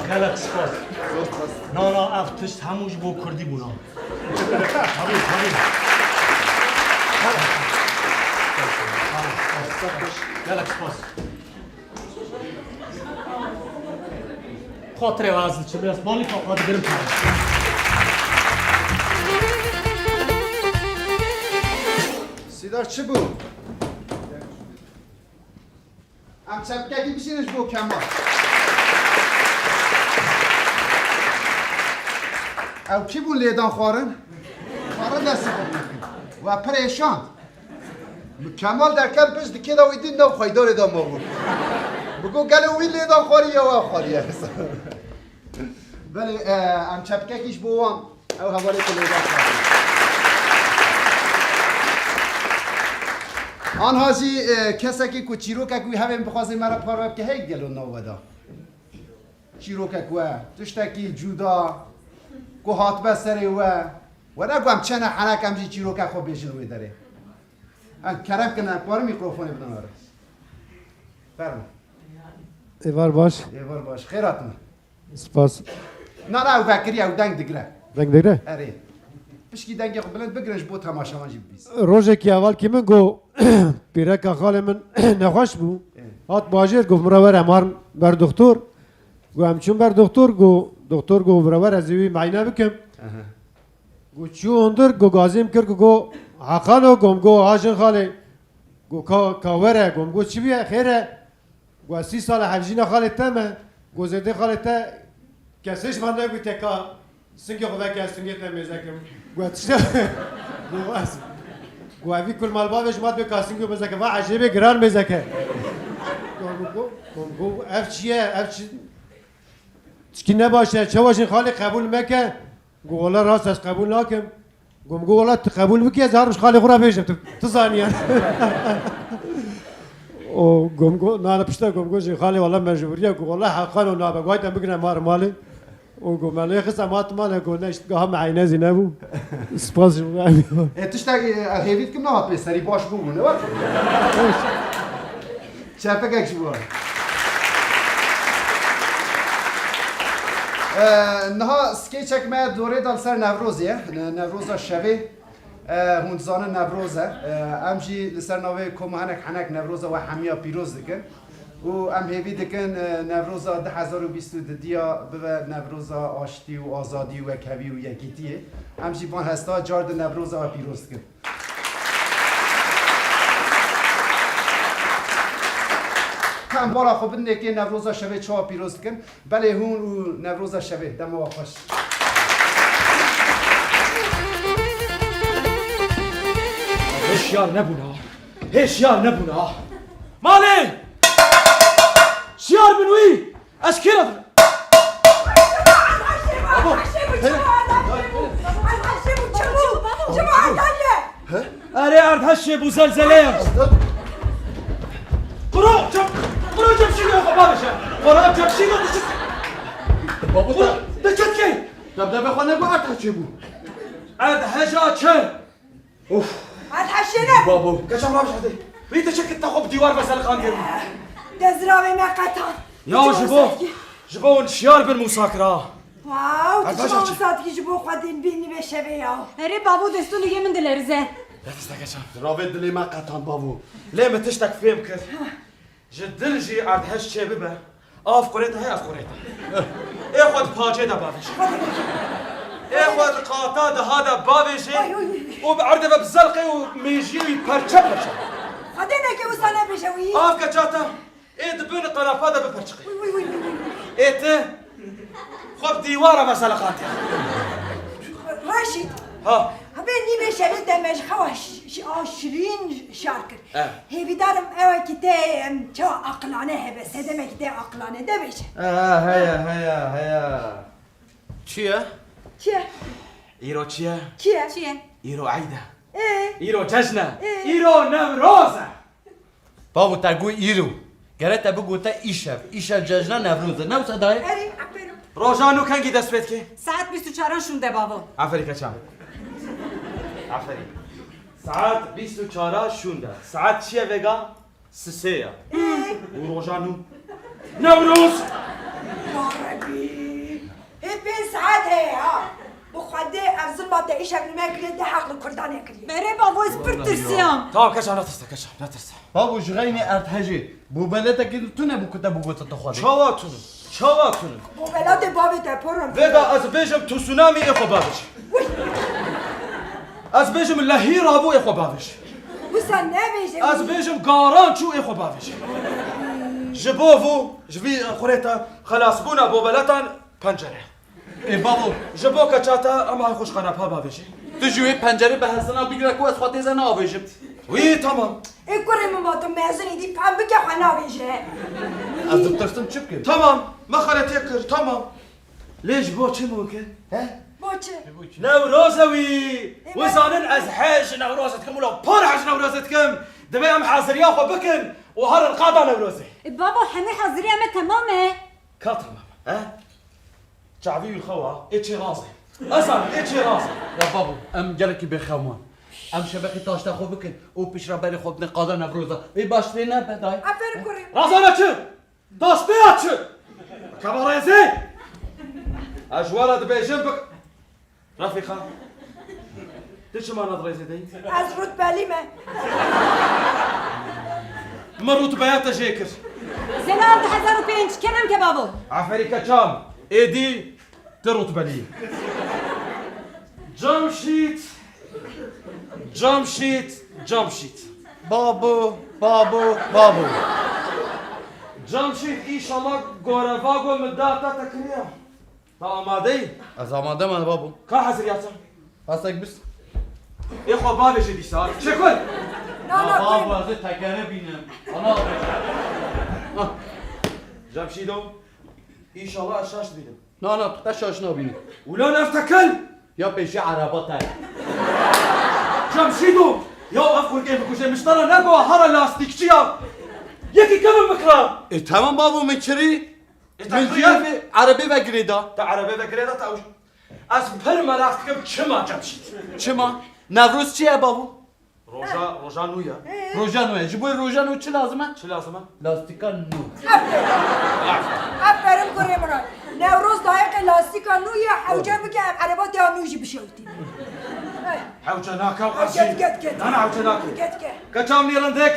Gelek spas. Na, na, ev tişt hemû ji bo kurdî bûna. Tabii, tabii. Gelek spas. Xatirê we ez diçim, ez balî xwe digirim. Sîdar çi bû? Em çepkekî bişînin ji bo Kemal. Ew kî bûn lêdan xwarin? Xwarin destê xwe bikin. We pirêşand. Kemal derken pişt dikê de wî dî nav xweydarê de mabû. Bigo gelo wî lêdan xwariye, we xwariye. Belê, e, em çepkekî ji bo wan, ew hevalê ku lêdan xwarin. Anha jî, e, kesekî ku çîrokek wî hevên bixwazê me re parve bike, heyk gelo nav we da? Çîrokek we, tiştekî cuda, ku hatibe serê we. We negu em çene henek em jî çîroka xwe bêjin wê derê. Em kerem kin, em karin mîkrofonê bidin we re. Fermo. Êvar baş. Êvar baş. Xêr hatine. Spas. Na, na, ew vekirî, ew deng digre. Deng digre? Erê. Pişkî dengê xwe bilind bigirin ji bo temaşevan jî bibîs. Rojekî hevalkî min got, pîreka xalê min nexweş bû. Ê. Hat bajêr, got, min re were, em harin ber doktor. Got, em çûn ber doktor, got, doktor got, bira were, ez ê wî meyne bikim. Aha. Got, çû hundir, got, gazî min kir, got, got, Heqan o, got, got, ha jin xalê. Got, ka, ka were, got, got, çi bûye, xêr e? Got, sî sal e hevjîna xalê te me. Got, zêdê xalê te kesê ji van negote ka singê xwe veke, singê te mêze kim. Got, tişte. Got, ez. Got, evî kul malbavê ji mat bê ka singê mêze ke. Va ecêbê giran mêze ke. Got, got, got, got, ev çi ye? Ev çi? Tişkî ne baş e. Çawa jin xalê qebûl meke? Got, wela rast ez qebûl nakim. Gom got, wela tu qebûl bikî, ez herim ji xalê xwe re bêjim, tu, tu zaniyan. O gom got, nane pişta gom got, jin xalê wela mecbûriye, got, wela heqan o nabe, got, hayte bigire mar malê. O got, me lê xiste mat malê, got, ne, işte, gaha me eyne zî nebû. Spas ji bo. E, tiştek, e, hêvî dikim nehat pê serî baş bûbû, ne wek? Çepekek ji bo. Ee, niha skeçek me dorê da li ser Newrozê ye. Ne-, Newroza şevê. Ee, hûn dizanin Newroz e. Ee, em jî li ser navê Kom û Henek Henek Newroza we hemiya pîroz dikin. Û em hêvî dikin, e, Newroza du hezar û bîst û du diya bibe Newroza aştî û azadî û wekhevî û yekîtiyê. Em jî van hesta car di Newroza we pîroz dikin. Em bala xwe bidinê kê Newroza şevê çawa pîroz dikin. Belê hûn û Newroza şevê. Dema we xweş. Hêşyar nebûna. Hêşyar nebûna. Malê! Şiyar bin wî! Ez kê re dirim? Erdeşê bû, çabuk! Çabuk, Erdeşê! Erê Erdeşê bû, zelzele ye. Quro, çap, quro çap şîrê xwe bavêje. Quro çap şîrê dişik. Babo, te, te çet key. Te bi devê xwe negot Erdeşê bû. Erdeşa çi? Of. Erdeşê ne? Babo. Keçam rabiş hadi. Vî te çekit te xwe bi dîwar ve seliqandiye bû. Dezravê me qetan. Ya ji bo, ji bo hûn şiyar bin musakira. Wow, tu çima wisa dikî ji bo xwe din bînî vê şevê ya? Erê bavo, destûnê yê min dilerize. Desteke çav. Ravê dilê me qetan bavo. Lê min tiştek fêm kir. Ji dil jî erdhej çê bibe. Av qurêta he, ev qurêta. Ê xwe di pacê de bavêje. Ê xwe di qata diha de bavêje. Oy, oy, oy. Û bi erdê ve bi zelqê û mêjiyê wî perçe perçe. Xwedê neke wisa nebêje wî. Av keçata. Ê di bin qerefa de biperçiqî. Wî, wî, wî, wî, wî. Ê ti xwe bi dîwara ve seliqandiye. Reşîd. Ha. Hevê nîvê şevê de me ji xewa şi-, şi-, a şirîn şar kir. Eh. Hêvîdarim ewekî te, em, çawa aqilane hebe, sedemekî te aqilane de bêje. Eh, heya, heya, heya. Çi ye? Çi ye? Îro çi ye? Çi ye? Çi ye? Îro eyd e. Ê? Îro cejn e. Ê? Îro Newroz e. Bavo, te got îro. Gere te bigote îşev. Îşev cejna Newroz e. Ne wisa dayê? Erê, aferin. Roja nû kengî dest pê dike? Saet bîst û çaran şûnde bavo. Aferî keça. Aferî. Saet bîst û çara şûnde. Saet çi ye vêga? Sisê ye. Ê? Û roja nû. Newroz! Ya Rebî! Hê pênc saet heye ha. Bi Xwedê ev zilma te îşev li me kiriye, te heq li Kurdan e kiriye. Erê bavo, ez pir tirsiyam. Tamam, keça, netirse, keça, netirse. Bavo, ji xeynê erdhejê, bobeletekî li tune bû ku te bigote tu Xwedê. Çawa tune? Çawa tune? Bobelatê bavê te poran. Vêga ez bêjim tu tsunami ê xwe bavêj. Wî. Ez bêjim lehî rabû ê xwe bavêj. Wisa nebêje. Ez bêjim garan çû ê xwe bavêj. Ji bo vû, ji vî xurêta xelasbûna bobeletan pencere. Ê bavo, ji bo keça te em ay xweş qenepa bavêjî. Tu ji wê pencerê bi hezina bigire ku ez xwe têze navêjim. Wî, tamam. Ê kurê min, ma tu mezin î, dî fem bike xwe navêje. Ez ditirsim çi bikim? Tamam, me xeletê kir, tamam. Lê ji bo çi mû kir? He? Bo çi? Newroz e wî. Ê, wî me- zanin ez hej Newroz dikim, wila par hej Newroz dikim. Divê em haziriya xwe bikin û herin qada Newrozê. Ê babo, hemî haziriya me temam e. Ka temam e, he? Çavî wî xewa, ê çê razê. Ez zanim, ê çê razê. Ya babo, em gelekî bêxew man. Em şebeqî taşta xwe bikin û piştre berê xwe bidin qada Newroza. Ê baş lê nebe dayê. Aferin kurê. Razana çi? Dastê ya çi? Keva rêzê! Ez ji we re dibêjim bik-, Refîqa, tu çima ne di rêzê de yî? Ez rutbelî me. Min rutbeya te jê kir. Zelal du hezar û pênc, kerem ke bavo. Aferî keça min. Êdî tu rutbelî yî. Cemşîd. Cemşîd, Cemşîd. Babo, babo, babo. Cemşîd, înşallah goreva ku min da te te kiriye. Te amade yî? Ez amade me babo. Ka haziriya te? Hestek bist. Ê xwe bavêje dîsa. Çekol. Na, na, babo, ez ê tekere bînim. Ana. Cemşîdo, înşallah ez şaş dibînim. Na, na, tu qe şaş nabînî. Ulan ev tekel! Ya pêşî ereba te. Cemşîdo! Ya ev xurkê bikuje, miştara ne bo hara lastîkçi ya. Yekî kevin bikira. E, tamam bavo, min kirî. E, min te kirî ya? Cihê erebê ve girêda. Te erebê ve girêda, te ew-, ez pir meraq dikim çima Cemşîd. Çima? Newroz çi ye bavo? Roja, roja nû ye. Roja nû ye. Ji bo roja nû çi lazim e? Çi lazim e? Lastîka nû. Aferin. Aferin kurê min. Newroz dayiqê lastîka nû ye, hewce bike em erebatiya nû jî bişewitînin. Hewce nake, Hewce qasî. Diket, diket. Na, na, hewce nake. Diket, diket. Keça min ê rindik.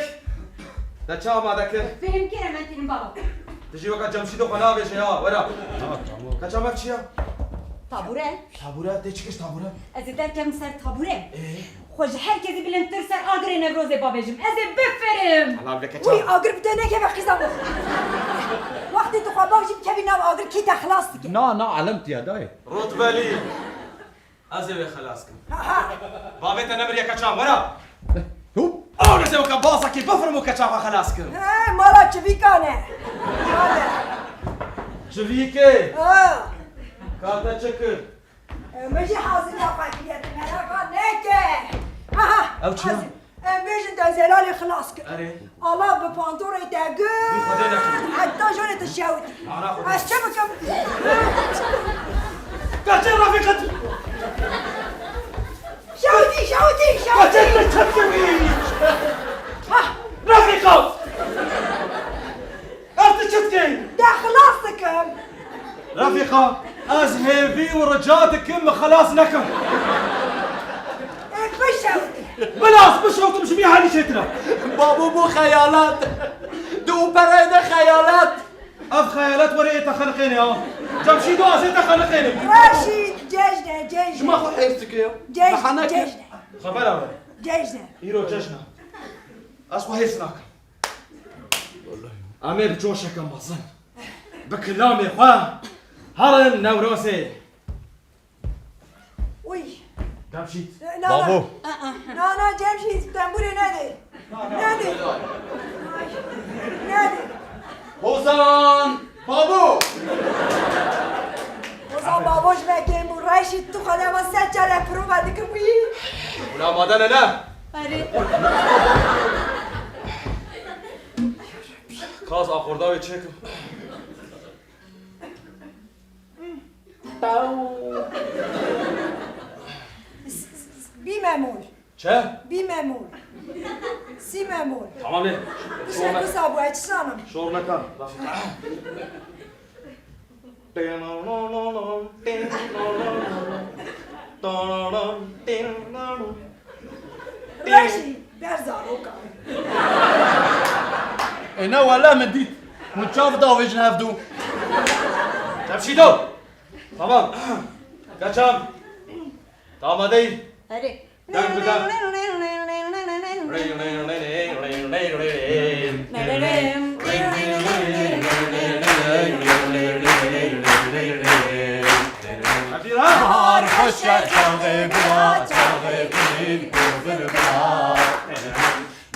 Te çi amade kir? Fêhm kir em tînin baba. Tu jî weka Cemşîdo xwe navêje ya, wera. Ha, tamam. Keça me çi ye? Tabure. Tabure, tê çi kir tabure? Ez ê derkevim ser tabure. Ee? Xwe ji her kesî bilindtir ser agirê Newrozê bavêjim. Ez ê bifirim. Ala bile keça. Wî agir bi te nekeve qîza min. Wextê tu xwe bavêjî bikevî nav agir kî te xilas dike. Na, na, elem tiye dayê. Rotbelî. Ez ê wê xelas kim. Ha, ha. Bavê te nemiriye keça, wera. Hop. Ew destê weke bazekî bifirim û keça xwe xelas kim. He, mala çivîkan e. Çivîkê? Ha. Ka te çi kir? E, min jî haziriya xwe kiriye, tu mereqa neke. Aha, Ew çi ya? hazir. Em bêjin te Zelalê xilas kir. Erê. Allah bi pantorê te gir. Bi Xwedê nekir. Heta jorê tu şewitî. Ana Xwedê. Ez çi bikim? Kaçê Refîqet. Şewitî, şewitî, Kaçê şewitî. Te çekirî. Ha. Refîqet. Ez tu çi dikî? Te xilas dikim. Refîqa, ez hêvî û rica dikim min xelas nekin. Ê bişewitî. Bila ez bişewtim ji vî halî çêtir e. Babo, bo xeyalat. Di operayê de xeyalat. Ev xeyalat were ê te xeniqêne ha. Cemşîdo, ez ê te xeniqêne. Reşîd, cejne, cejne. Şima xwe hêrs dike ya. Cejne, Bahane ki. cejne. Xebera were. Cejne. Îro cejne. Ez xwe hêrs nakim. Em ê bi coşeke mezin, bi kilamê xwe herin Newrozê. Uy. Cemşîd. Na, na. Babo. Na, na, Cemşîd, tembûrê nedê. Nedê. Ay, nedê. Hozan! Babo! Hozan babo ji me kêm bû. Reşîd, tu xwe de me sed care prova dikim wî. Wila madene ne? Erê. Kaz akorda wê çêkim. Bî memûr. Çe? Bî memûr. Sî memûr. Tamam ê. Şor ne. Kisa bû, ez çi zanim? Şor nekan. Reşî, ber zarokan. Ê ne wele min dît. Min çav davêjin hevdu. Cemşîdo. Tamam. Kaçam. Tamam hadi. Hadi. Deng bi deng. Şer çaxê gula, çaxê kulîl, kufir bila.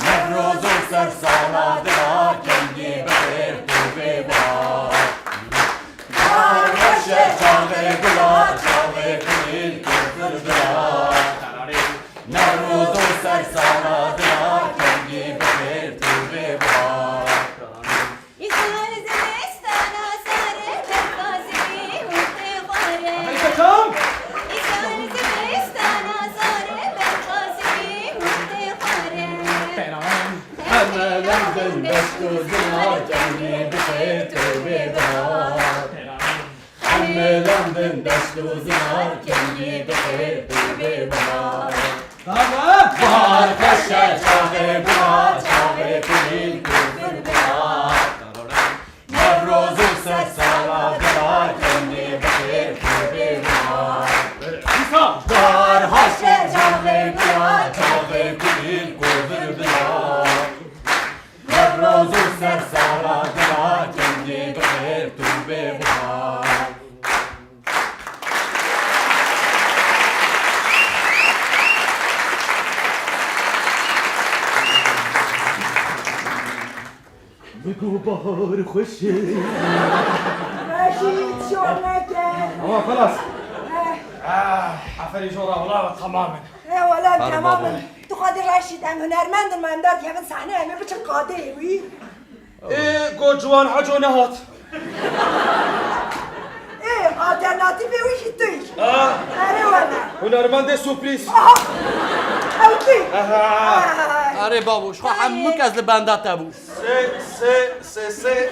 Newroz û ser sala dila, kengî bi xêr tu bê bahar. Bahar weş e, çaxê gula, çaxê kulîl, kufir bila. Newroz û ser sala dila, kengî bi xêr tu bê bahar. Îsal zimistana sare berxazî û têxware. Hey, kaçam! Îsal zimistana sare berxazî û têxware. Heme lendin deşt û zinar kengî bi xêr tu bê bahar. Heme lendin deşt û zinar kengî bi xêr tu bê bahar. Bahar xweş e, çaxê gula, çaxê kulîl, kufir bila. Newroz û ser sala dila, kengî bi xêr tu bê bahar. Bahar xweş e, çaxê gula, çaxê kulîl, kufir bila. Newroz û ser sala dila, kengî bi xêr tu bê bahar. Bêgo bahar xweş e. Reşîd, şor neke. Ama xelas. Eh. Ah, aferî jora, wala tamam in. Ê, wele em Her temam babo. in. Tu xwedî Reşîd, em hunermend in, ma em derdikevin sahneyê, em ê biçin qadeyê wî. Ê, go Ciwan Heco nehat. Ê, alternatîfê wî jî tu yî. Ah. Erê wele. Hunermendê surprîz. Aha. Ew tu yî. Aha. Ay. Erê babo, ji xwe hemû kes li benda te bû. Sê, sê, sê, sê.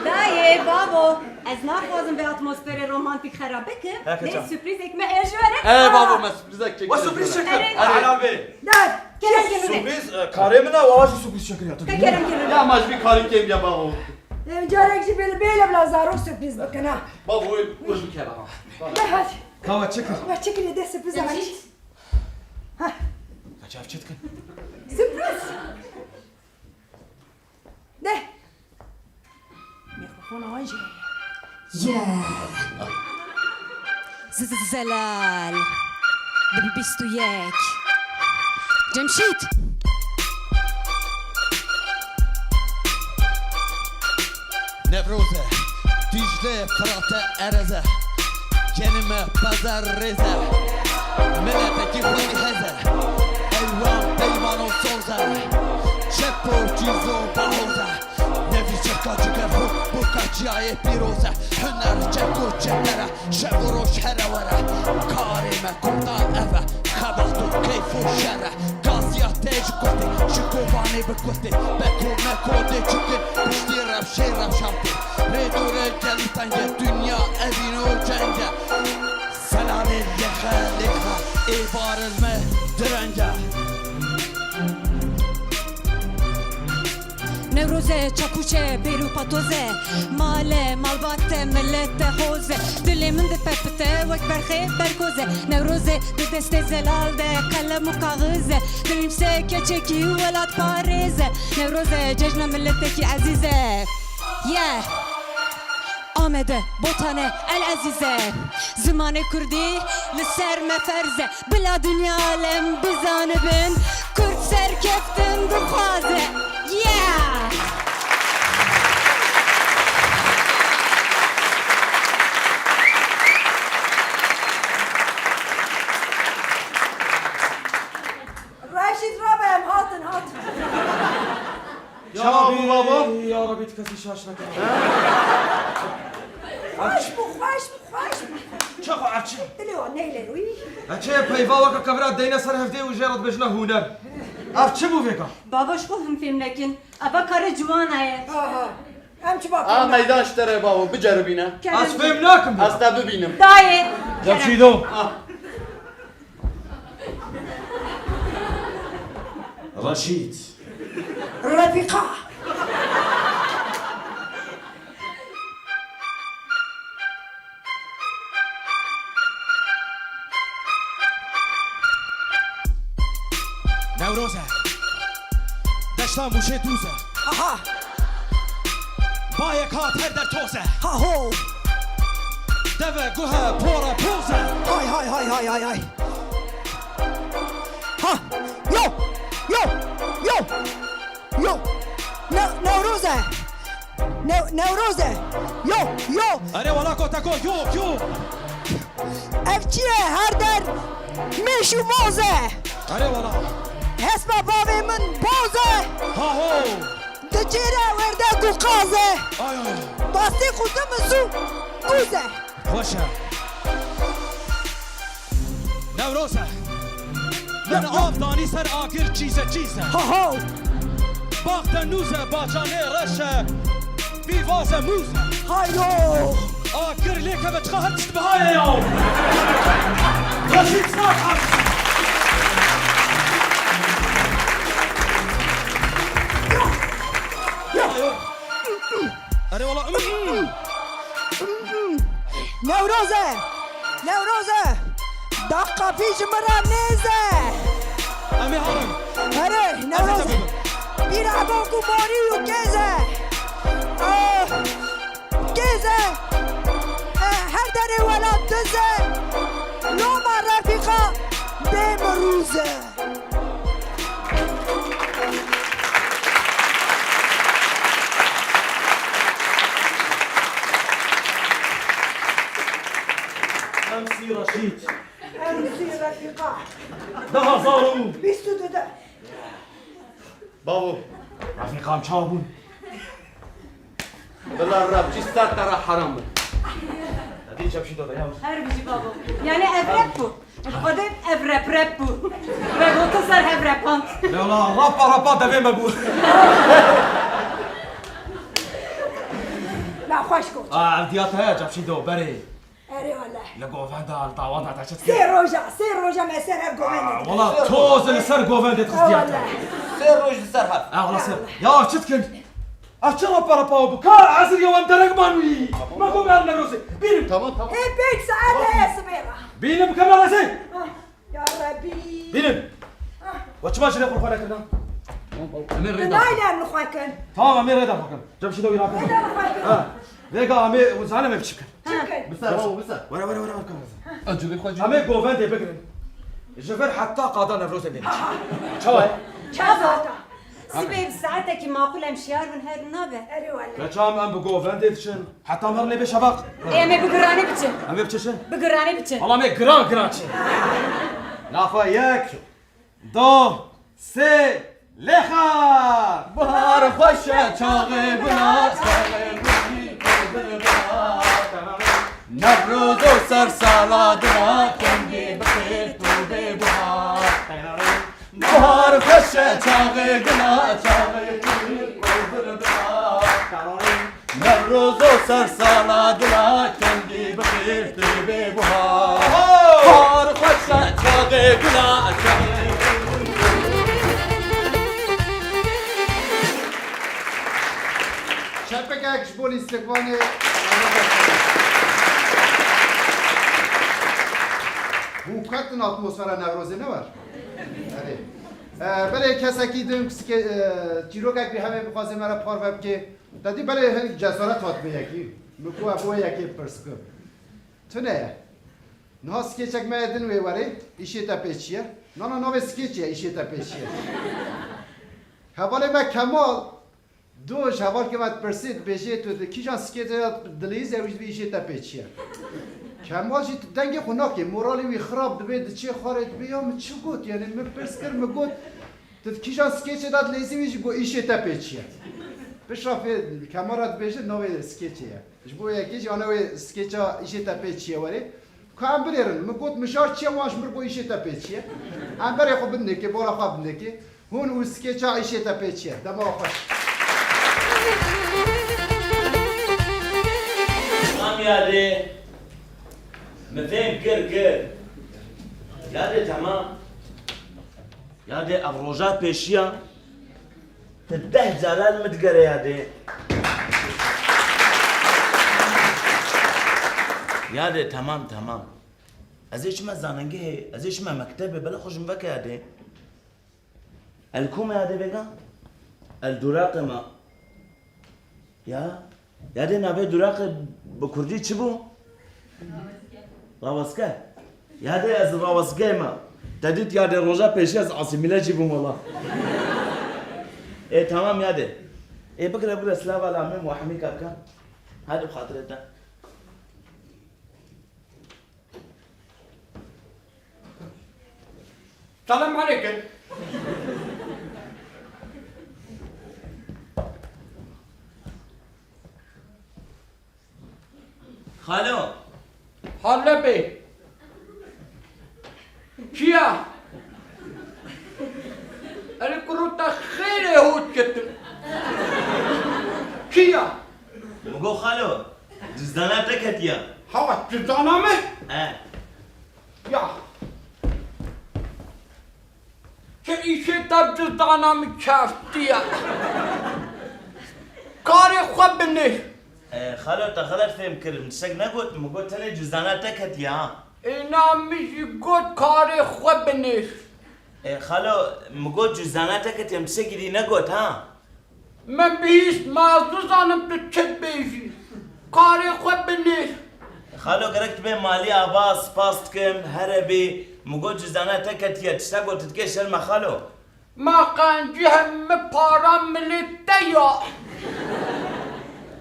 Dayê, babo, ez naxwazim vê atmosferê romantîk xerab bikim. He, Lê keçe. surprîzek me heye ji we re. Ê babo, me surprîzek çêkir. We surprîz çêkir. Erê. Helal be. Dad, kerem kir bide. Surprîz, e, karê min e, we jî surprîz çêkiriya tu. Te kerem kir bide. Ya ma ji vî karî kêm ya babo. Em carek jî bêle, bêle bila zarok surprîz bikin ha. Babo, wê, wê ji bike baba. De hadi. Ka we çi kir? We çi kiriye de surprîz Em hadi. jî. Ha. Kaç ev çi dikin? Surprîz. De. Mikrofona wan jî heye. Yeah. Z-, z-, Zelal. Bi-, bi-, bîst û yek. Cemşît. Newroz e, Dîcle, Firate, Ereze. Genime peze rêze. Miletekî xwedî heze. Eywan, peyvano soze. Çepo, cîzo, bahoze. Nevî çeka ciger xwe, boka çiyayê pîroze. Huner çeko çepere, şev û roj here were. Karê me kurdan ev e, xebat û keyf û şer e. Gaziya te ji kurtê, ji Kobanê bi kurtê. Beko meko dê çikin, piştî rewşê rewşan tê. Rê dorê gelî teng e, dinya evîn û ceng e. Selalê lêxe lêxe, êvaril me direng e. Newroze, çakûçe, bêr û patoze, male, malbate, milete, xoze, dilê min dipepite wek berxê berkoze. Newroze, di destê zelal de qelem û kaxize, dinivîse keçekî welat parêze. Newroze, cejna miletekî ezîze. Yeah! Amede, Botane, El Ezîze. Zimanê kurdî li ser me ferz e. Bila dinya alem bizanibin, kurd serkeftin dixwaze. Yeah! Reşîd rabe, em hatin, hatin. Ya Rabî, baba. Ya Rabî, tu kesî şaş neke. Xweş bû, xweş bû, xweş bû. Çaxo ev çi? Dilê wan neylê wî. Eçê peyva weke kevira deyne ser hevdê û jê re dibêjine hûner. Ev çi bû vêga? Baba, ji xwe hûn fêm nekin. Eva karê ciwana ye. Aha. Em çi A bakalım? meydan ji te re babo, biceribîne. Kerem Ez fêm nakim. Ez te bibînim. Dayê. Cemşîdo. Ah. Reşîd. Refîqa. Newroz e. Deşta Mûşê dûz e. Aha. Bayek hat her der toz e. Ha ho. Eve guhe pora poze. Hay, hay, hay, hay, hay, hay. Ha! Yo! Yo! Yo! Yo! Ne-, Newroz e! Ne-, Newroz e! Yo! Yo! Erê wala koteko, yo! Yo! Ev çi ye her der mêş û moz e! Erê wala. Hespa bavê min boz e! Ha ho! Di cêre werde ku qaz e! Ay, ay. Bastê ku dim zû kûz e! Xweş e. Newroz e. Min av danî ser agir çîze çîze. Ha ho! Bax te nûze, bacanê reşe, pîvaze mûze. Hayo! Agir lê keve çiqa her tişt bihaye ya. Reşîd Sar Hac. Ya! Erê wala. Newroz e! Newroz e! Da qapî ji min re nêz e! Em ê herin. Erê, Newroz e! Bîra bo ku morî û kêz e! Ah, kêz e! Eh, her derê welat diz e! Loma refîqa bê mirûz e! Em sî Reşîd. Em sî refîqa. Du hezar û bîst û du de. Bavo, refîqam çawa bûn? Bila rap, çi ser te re heram e. Hadi çepşî de ya. Her bijî babo. Yani ev rap bû. Xwedê ev rap rap bû. Me gotin ser hev repand. Lê wala rapa rapa devê me bû. La xweş got. Aa, ev diya te heye, çepşî de berê. Erê wele. Li govenda, li dawada te çi dikin? Sê roja, sê roja me ser hev govendê dikin. Wala toz li ser govendê dikin diya te. Sê roj li ser hev. Ha, wala ser. Ya çi dikin? A çi rapa rapa bû? Ka ezir ya em derek man wî. Ma ku me Newrozê. Bînim. Tamam, tamam. Hê pênc saet heye sibê re. Bînim, bikeme resê. Ah, ya Rebî. Bînim. Ah. We çima ji lê xwe xwe nekirina? Em ê rê da. Nayne em li xwe kin. Tamam, em ê rê da xwe kin. Cem şî de wî rakin. Rê da xwe kin. Ha. Vêga em ê, zanim em çi kin. Çi kin? Bi ser, babo, bi ser. Were, were, were, were, were. Em ê govendê bigirin. Ji vir heta qada Newrozê bê. Çawa ye? Çawa? Sibê bi saetekî maqûl em şiyar bin her nabe. Erê wele. Keçam em bi govendê diçin. Heta mer lê bê şevaq. Ê, em ê bi giranê biçin. Em ê biçin çi? Bi giranê biçin. Hala em ê giran giran çi? Nafa yek. Du, sê, lêxa! Bihar xweş e, çaxê gula, çaxê gulî, gul bira. Newroz û ser sala dira, kengî bi xêr tu bê bihar. Bihar xweş e, çaxê gula, çaxê gulî, gul bira. Newroz û ser sala dila kengî bi xêr tu bê buhar. Ho! Bahar xweş e, çaxê gula, çaxê. Çepekek ji bo lîstikvanê. Hûn ketin atmosfera Newrozê ne wer? Erê. E, belê kesekî din, e, çîrokek bi hemê bixwaze me re parve bike. Te dî belê hin cesaret hat bi yekî. Min ku ev wê yekê pirs kim. Tune ye. Niha skêçek me ye din wê werê, îşê te pê çi ye? Nana navê skêçê ye, îşê te pê çi ye? Hevalê me Kemal, doj hevalkê me dipirsê, dibêjê tu di kîjan skêçê de dileyîzî, ew jî dibê îşê te pê çi ye? Kemal jî tu dengê xwe nakê, moralê wî xirab dibe, diçê xwarê dibê, ya min çi got? Yanî min pirs kir, min got, tu di kîjan skêçê de dileyîzî, wî jî got, îşê te pê çi ye? Piştre fê Kemal re dibêje navê skêçê ye. Ji bo yekê jî ana wê skêça îşê te pê çi ye werê. Ka em binêrin, min got mijar çi ye, wan ji min bo îşê te pê çi ye. Em berê xwe bindekê, bola xwe bindekê. Hûn û skêça îşê te pê çi ye. Dema xweş. Tamam yadê. Min fêm kir, kir. Yadê tamam. Yadê ev roja pêşiya. Tu deh cara li min digere yadê. Yadê, temam, temam. Ez ê çime zanîngehê, ez ê çime mektebê, bela xwe ji min veke yadê. El ku me yadê vêga? El duraqê me. Ya, yadê navê duraqê bi kurdî çi bû? Rawestge? Yadê, ez rawestgeyê me. Te dît yadê, roja pêşî ez asîmîle jî bûm wela. Ê, tamam yadê. Ê, bigire, bigire, silava la min û hemî kaka. Hadi bi xatirê te. Selam aleyküm. Xalo. Halep e. Çi ya? Erê kuro te xêrê hot ketin. Çi ya? Min got xalo, cizana te ketiya. Hawa, cizana min? He. Ya. Çi îşê te cizana min keftiye? Karê xwe binêr. E, xalo, te xelet fêm kir. Min tiştek negot. Min got tenê cizana te ketiye ha. Êna min jî got karê xwe binêr. E, xalo, min got cizana te ketiye. Min tiştekî dî negot ha. Min bihîst, ma ez nizanim tu çi dibêjî. Karê xwe binêr. Xalo, gerek tu bê malî ava, spas dikim, here bî. Min got cizana te ketiye, tişta got dikê şerme xalo. Ma qencî hemî para milê te ya.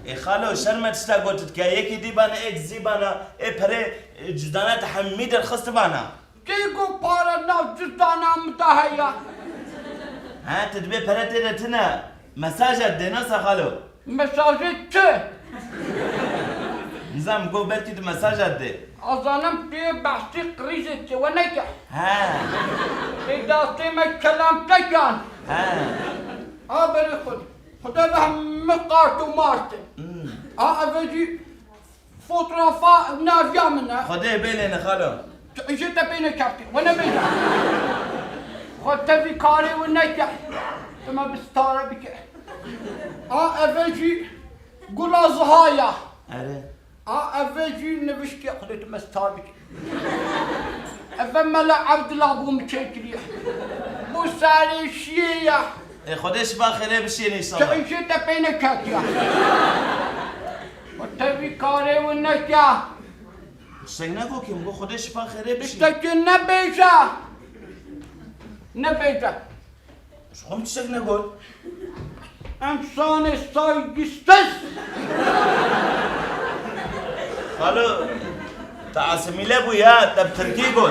Ê xalo, şerme tişta got dike, yekî dî bana, êk zî bana, ê perê, e, cizana te hemî derxist bana. Kê got para nav cizana min de heye? He, tu dibê pere tê de tune. Mesaj et dê, nasa xalo. Mesajê çi? Nizam, got belkî tu mesaj et dê. Azanim tu yê behsî qirîzê çi we neke. He. Ê dastê me kelam tekan. He. A berê xwe. Xwedê ve hemî qart û mart in. Hmm. A eve jî Fotoğrafa naviya min e. Xwedê bêlêne xalo. Tu îşê te pê nekeftiye. We nebêje. Xwe tevî karê we neke. Tu me bi stare bike. A eve jî gula ziha ya. Erê. A eve jî niviştiye. Xwedê tu me star bike. Eve Mela Evdila bû min çêkiriye. Bû serê şiyê ya. Ê, Xwedê şifa xêrê bişîne înşallah. Tu îşê te pê neketiye. Xwe tevî karê we neke. Tiştek negot kê, min got Xwedê şifa xêrê bişîne. Tiştekê nebêje. Nebêje. Ji xwe min tiştek negot. Însanê saygîsiz. Xalo, te asimîle bû ya, te bi tirkî got.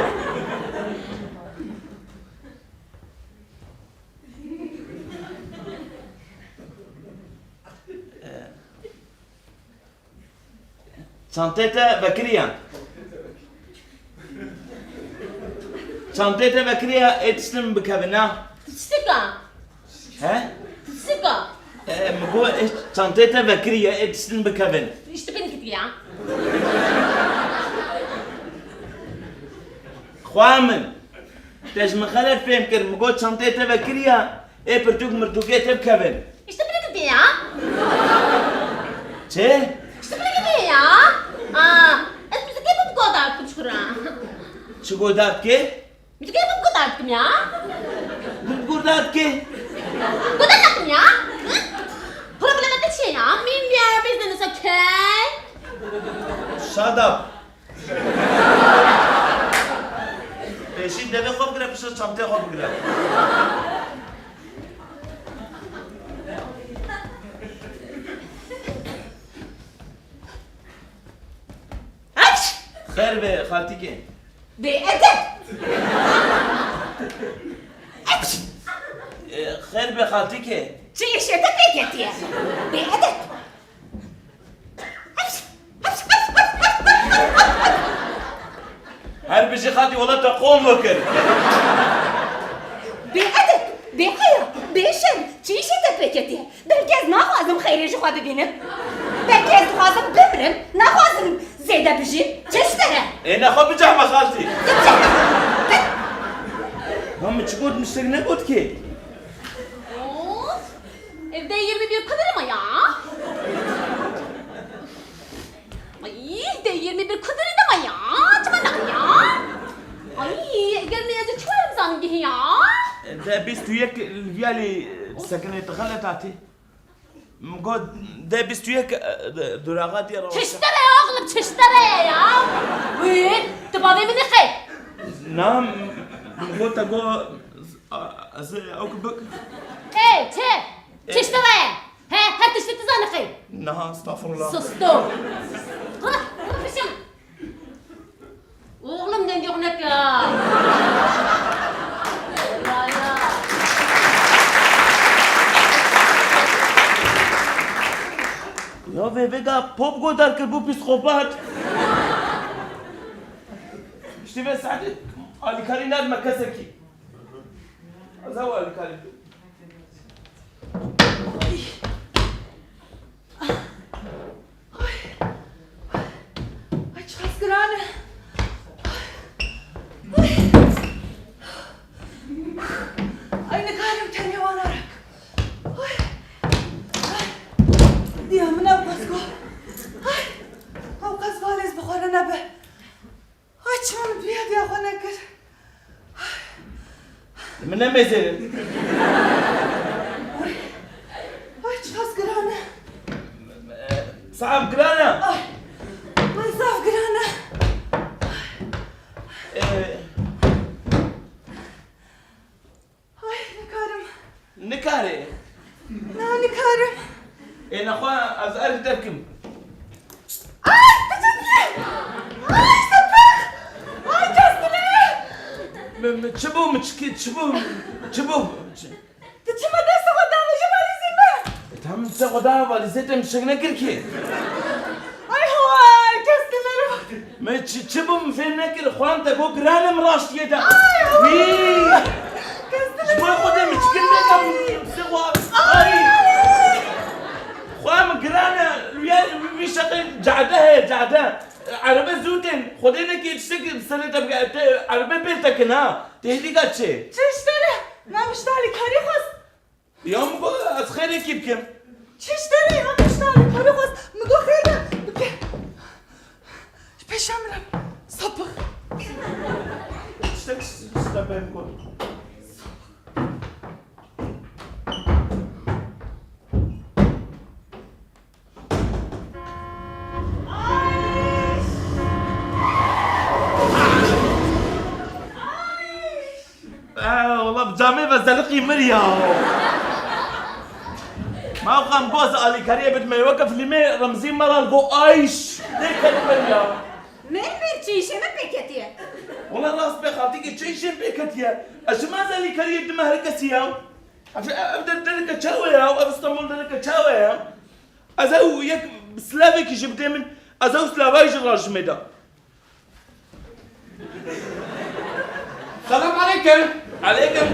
Çantê te vekiriye. Çantê te vekiriye, ê tiştin bikevin, na? Tiştika. He? Tiştika. E, min got, ê çantê te vekiriye, ê tiştin bikevin. Îşte beni gidiyor. Xwa min. Te ji min xelet fêm kir. Min got çantê te vekiriye, ê pirtûk mirtûkê te bikevin. İşte beni gidiyor. Çi? İşte beni gidiyor ya. Aa, ez müzik yapıp godardım şura. Çi godartke? Müzik yapıp godardım ya. Godartke? Godardım ya. Hı? Problematik şey ya. Min bir business, okay? Shut up. Pêşî devê xwe bigire, piştre çanteyê xwe bigire. Xêr be xaltîkê. Bêedeb! E, xêr be xaltîkê. Çi îşê te pê ketiye? Bêedeb! Her bijî xaltî, wela te qom vekir. Bêedeb, bêheya, bêşerm, çi îşê te pê ketiye? Belkî ez naxwazim xeyrê ji xwe bibînim. Belkî ez dixwazim bimirim, naxwazim zêde bijîm. Çi ji te re? Ê, nexwe bicehme xaltî. Bicehme. Ha, min çi got, min tiştek negot kê. Of! Evde yirmi bir kudur ama ya. Ay, evde yirmi bir kudur ama ya. Çima ne ya? Ay, eger ne yazı çuvarım zanım gihi ya. Evde bîst û yek li viyalî sekinê te xelet hatî. Min got, dê bîst û yek, e, duraxa diye rewşa. Çiştere ya oğlum, çiştere ya. Wî, tu bavê min nixê. Na, min got te got, a, ez ê ew ki bik. Ê, çi? Ê. Çiştere ye. He, her tiştî tu zanixê. Na, estağfurullah. Sustu. Rih, rih fişim. Oğlum, ne diyor ne ya? Ya, ya. Ya vê vêga pop godar kir bû psîkopat. Piştî vê saetê alîkarî nadime kesekî. Ez ew alîkarî bikim. Ay. Ay. Ay, çiqas giran e. Ay. Ay, nikarim tenê wana rak. Ay. Ay. Diya min ew qas go. Ay. Ew qas valêz bi xwe re nebe. Ay, çima min duya diya xwe nekir? Min nemêzêrin. Ay, ay, çiqas giran e. Saf giran e. Ay, ay, zaf giran e. Ee, Ay, nikarim. Nikarê. Na, nikarim. Ê nexwe ez erê te bikim. Ay, tu çi dikî? Ay, sepik! Ay, kes dile! Mi, mi, çi bû, mi çi, çi bû? Çi bû? Çi? Tu çima destê xwe davêjî valîzê me? E, tamam, destê xwe da valîzê te, min şek nekir ki. Ay, hay, kes dile. Me çi, çi bû, min fêm nekir, xwam te got giran e, min raştiyê de. Ay, Wî! Kes dile. Ji bo Xwedê min çikin neke, min sê xwe. Ay! Xwe min giran e, wî, wî şeqê cade heye, cade. Erebe zû tên, Xwedê nekê tiştekî bi serê te bike, te erebe pêl te kin ha. Tê hêdîka çi? Çi işte ne? Me min ji te alîkarî xwest. Ya min got ez xêrekî bikim. Çi işte ne ya? Min ji te alîkarî xwest. Min got xêr be. Bike. Ji pêşa min re. Sapik. Tiştek işte ben got. Ee, wala bi camê ve zeliqî mir ya. Ma xwe em goz alîkariyê bidime weke filmê Remzî Meral go ayş. Lê ket mir ya. Mêr mêr çi îşê me pê ketiye? Wala rast be xaltîkê çi îşê pê ketiye? Ez çima ez alîkariyê dime her kesî ya? Ev, ev der-, dereke çawa ya? Ev Stenbol dereke çawa ya? Ez ew yek silavekî ji bidê min, ez ew silava jî rajimê da. Selam aleykum. Aleykum.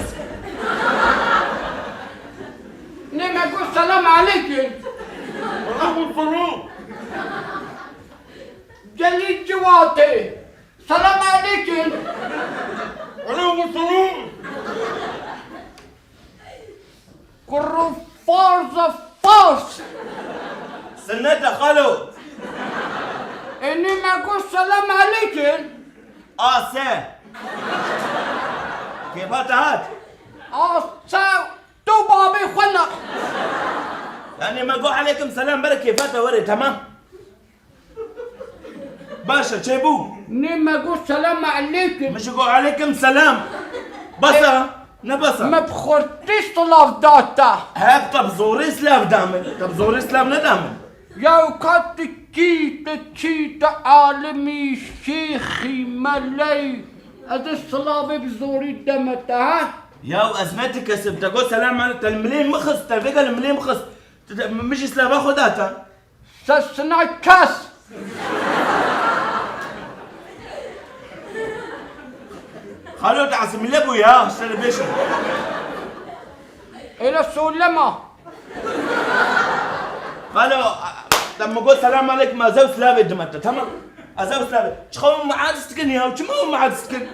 Ne me got selam aleykum. Aleykum selam. Gelî ciwatê. Selam aleykum. Aleykum selam. Kuru farz farz. Sinnet e xalo. Enî me got selam aleykum. A se. Kêfa te hat? A se tu babê xwe ne. Yani me got aleykum selam, bere kêfa te were, tamam. Baş e, çêbû? Nê me got selam aleykum. Min jî got aleykum selam. Bes e? Ne bes e? Me bi xurtî silav da te. He, te bi zorê silav da min. Te bi zorê silav neda min. Ya ka tu kî, tu çî, tu alimî, şêxî, meleyî. Ez ê silavê bi zorî deme te, ha? Ya ez ne ti kesib. Te got selam aleykum. Te li milê min xist. Te vêga li milê min xist. Te, te, min jî silava xwe da te. Sesina kes. Xalo, te asimîle bû ya, şerê bêşin. Êle solema. Xalo, te min got selam aleykum, ez ew silavê dime te, tamam? Ez ew silavê. Çiqa hûn muadis dikin ya, çima hûn muadis dikin?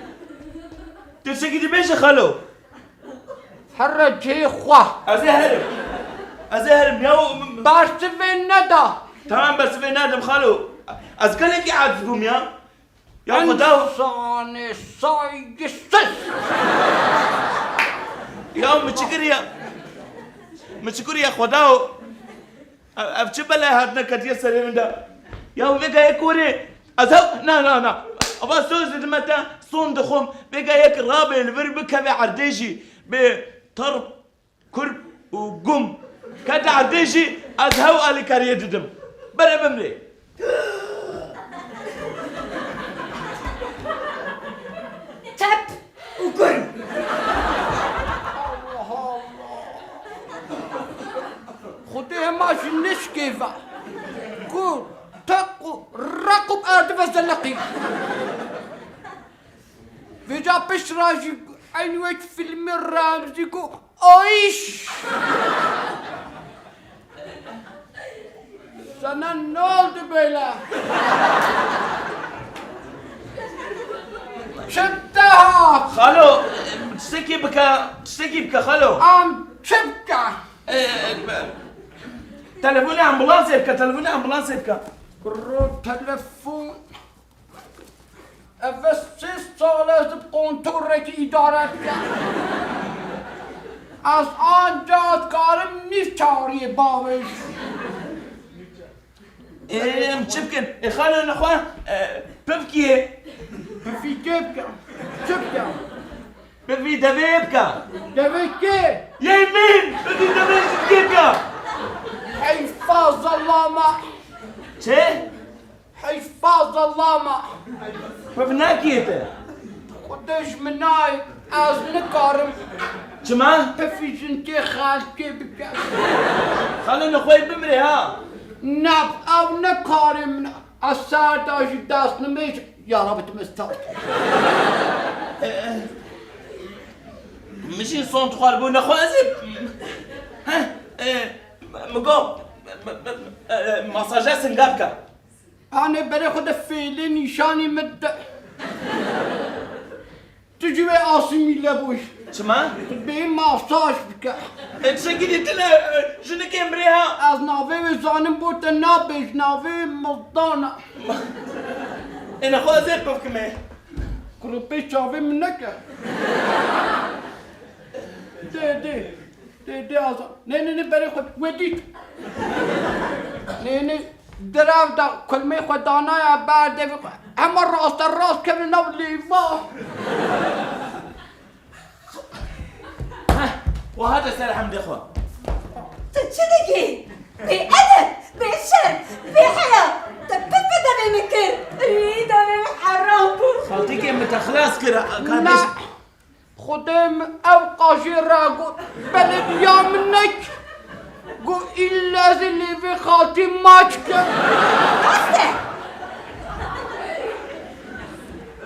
Tirşekî dibêje xalo. Here cihê xwe. Ez ê herim. Ez ê herim ya. Bersivê neda. Tamam, bersivê nadim xalo. Ez gelekî aciz bûm ya. Ya Xuda. Însanê saygısız. Ya mi çi kiriye? Mi çi kiriye Xuda? Ev, ev çi belay hatine ketiye serê min de? Ya vêga yek were, ez hew, na, na, na. Ava söz didime te, son dixwim. Vêga yek rabe li vir bikeve erdê jî, bê terp, kurp û gum. Kete erdê jî, ez hew alîkariyê didim. Bere bimrê. Tep û gurm. Allah Allah. Xwedê hema jî nişkêve. Ku teq û req û bi erdî ve zeleqî. Vêca pişt re jî eynî wek fîlmê Remzî ku Ayş! Sana ne oldu böyle? Çi daha? Xalo, tiştekî bike, tiştekî bike xalo. Am çi bike? E, e, telefonê ambulansê bike, telefonê ambulansê bike. Kuro telefon. Ev sê sal ez bi kontorekî îdare dikim. Ez anca dikarim nîv çariyê bavêjim. Ê, em çi bikin? Ê, xalo nexwe, e, pivkiyê. Pivî kê bike? Çi bike? Pivî devê bike. Devê kê? Yê min! Pivî devê ji kê bike? Heyfa zalama. Çi? Heyfa zalama. Piv nakiyê te. Xwedê ji min nayê, ez nikarim. Çima? Pifî jinkê xelkê bike. Xalo nexweyê bimrê ha. Ne, ew ne karê min e. Ez serda jî dest nimêj, ya Rabbi, tu me start. Min jî son dixwar bû nexwe ez ê. Heh, e, min got, e, masaja singa bike. Anê berê xwe de fêlê nîşanî min de. Tu jî wê asîmîle bûyî. Çima? Tu bê masaj bike. E, tiştekî dîtin e, e, jinikê mirê ha. Ez navê wê zanim bo te nabêj, navê wê Mildan e. E, nexwe ez ê bivkimê. Kuro pê çavê min neke. Dê, dê. Dê, dê, aza. Nê, nê, nê, berê xwe. Wê dît. Nê, nê. Derev da kulmê xwe danaya ber devê xwe. Hema raste rast kevin nav lêva. Heh, we hate ser hemdê xwe. Tu çi dikî? Bêedeb, bêşerm, bêheya. Te pir bi devê min kir. Î, devê min heram bû. Xaltîkê min te xilas kir, kardeş. Na. Xwedê min ew qajê re got, belediya min nek. Got, îlle ez ê lêvê xaltî maç kim. Rast e.